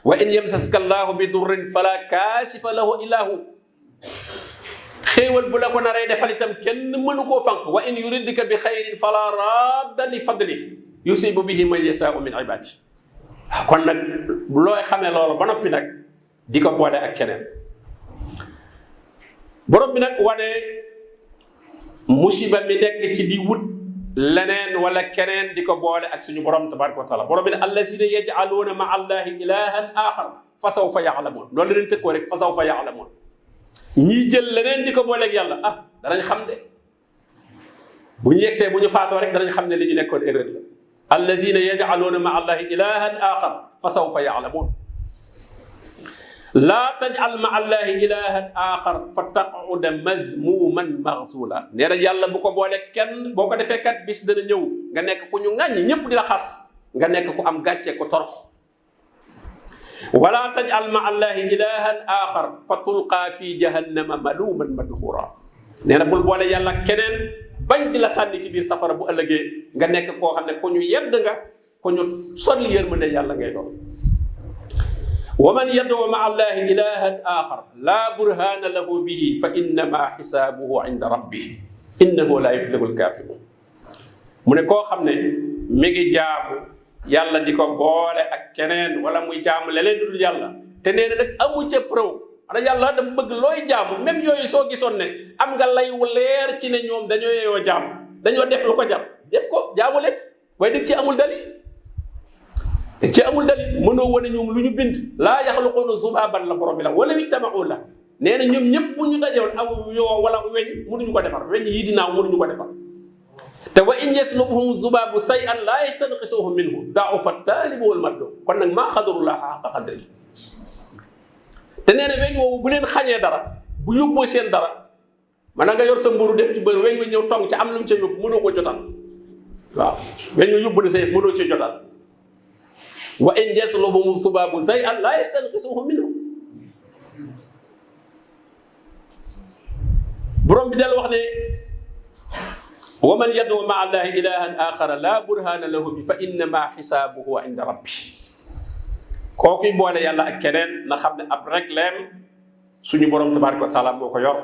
wa in yamsaska llaahu bi durrin fala kaasifa lahu illaa hu. xéewal bu la ko naree defal itam kenn mënu koo fanq. wa in yuridka bi xayrin fala radda li fadli yusibu bihi man yasaau min ibadi. kon nag looy xamee loolu ba noppi nag di ko boole ak keneen. borom bi nag wane musiba mi nekk ci di wut leneen wala keneen di ko boole ak suñu borom tabaraka wa taala. borom bi ne allazina yaj'aluuna maa allahi ilahan axar fa sawfa ya'lamuun. loolu leen tëkkoo rek fa sawfa ya'lamuun. ñii jël leneen di ko booleeg yàlla danañ xam de bu ñu yegsee bu ñu faatoo rek danañ xam ne li ñu nekkoon erreur la. allazina yaj'aluuna maa allahi ilahan axar fa sawfa ya'lamuun. laa taj'al maa allahi ilahan axar fa taq'uda mazmuuman maghsuula. nee na yàlla bu ko booleeg kenn boo ko defee kat bis dana ñëw nga nekk ku ñu ŋàññi ñëpp di la xas nga nekk ku am gàcce ku torox. wala taj'al maa allahi ilahan axar fa tulqaa fi jahannama maluuman madhuura. nee na bul boole yàlla keneen bañ di la sànni ci biir safara bu ëllëgee nga nekk koo xam ne ku ñu yedd nga ku ñu sori yërmande yàlla ngay doon. wa man yad'u maa allahi ilahan axar laa burhaana lahu bihi fa innama xisaabuhu inda rabbih innahu laa yuflihu lkaafiruun. mu ne koo xam ne mi ngi jaamu yàlla di ko boole ak keneen wala muy jaamu leneen dul yàlla te nee na nag amu ca preuve. ana yàlla dafa bëgg looy jaamu même yooyu soo gisoon ne am nga lay wu leer ci ne ñoom dañoo yeyoo jaamu dañoo def lu ko jar def ko jaamu leen waaye dëgg ci amul dalil. ci amul dalil mënoo wane ñoom lu ñu bind laa yaxluquuna zubaaban la borom bi la wala ijtama'u la. nee na ñoom ñëpp bu ñu dajewoon aw yoo wala weñ mënuñu ko defar weñ yii dinaaw mënuñu ko defar. te wa in yaslubhum zubaabu shay'an laa yastanqisuhu minhu da'ufa at-taalibu wal matlub. kon nag maa qadarullaaha haqqa qadrihi. te nee na weñ woowu bu leen xañee dara bu yóbboo seen dara man nga yor sa mburu def ci bër weñ wa ñëw tong ci am lu mu ca yóbbu mënoo ko jotal waaw weñ wa yóbbu na sa yëf mënoo ci jotal wa in yaslubhum subaabu shay'an laa yastanqisuhu minhu borom bi del wax ne wa man yad'u ma'a allahi ilahan axara la burhana lahu bi fa innama xisaabuhu inda rabbi kookuy boole yàlla ak keneen na xam ne ab rek leen suñu borom tabaraka wa taala moo ko yor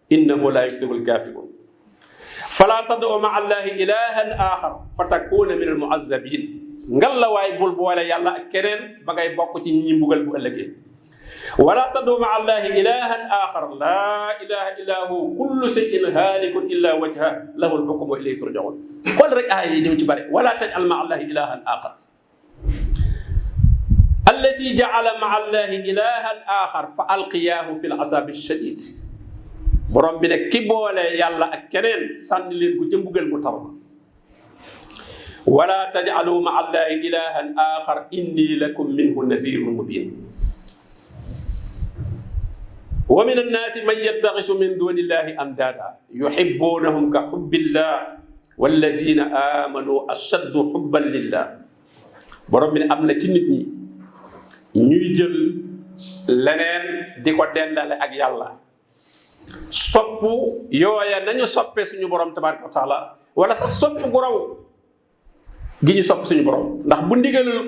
innahu la yuflihul kafirun fala tad'u ma'a allahi ilahan axar fa takuna min al mu'azzabin ngal la waay bul boole yàlla ak keneen ba ngay bokk ci ñi mbugal bu ëllëgee wala tad'u ma'a allahi ilahan axar la ilaha illa hu kullu shay'in halikun illa wajha lahu al-hukmu wa ilayhi turja'un xool rek aaya yi ñëw ci bare wala taj'al ma'a allahi ilahan axar allazi ja'ala ma'a allahi ilahan axar fa alqiyahu fi al-'azabi ash-shadid borom bi ne ki boole yàlla ak keneen sànni leen ko ca mbugal bu tar wala taj'alu ma'a allahi ilahan axar inni lakum minhu nazirun mubin wa min annaasi man yattaxisu min duni illahi amdaada yuhibbunahum ka hubbillah wallazina amanu ashaddu hubban lillah borom bi ne am na ci nit ñi ñuy jël leneen di ko dendale ak yàlla soppu yooya nañu soppe suñu borom tabaraka wa taala wala sax sopp gu raw gi ñu sopp suñu borom ndax bu ndigalul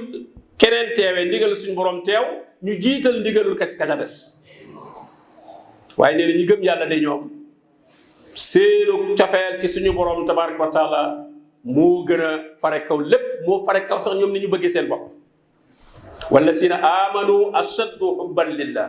keneen teewee ndigalul suñu borom teew ñu jiital ndigalul ka ca des waaye nee na ñi gëm yàlla de ñoom seenu cofeel ci suñu borom tabaraka wa taala moo gën a fare kaw lépp moo fare kaw sax ñoom ni ñu bëggee seen bopp wala sina amanu ashaddu hubban lillah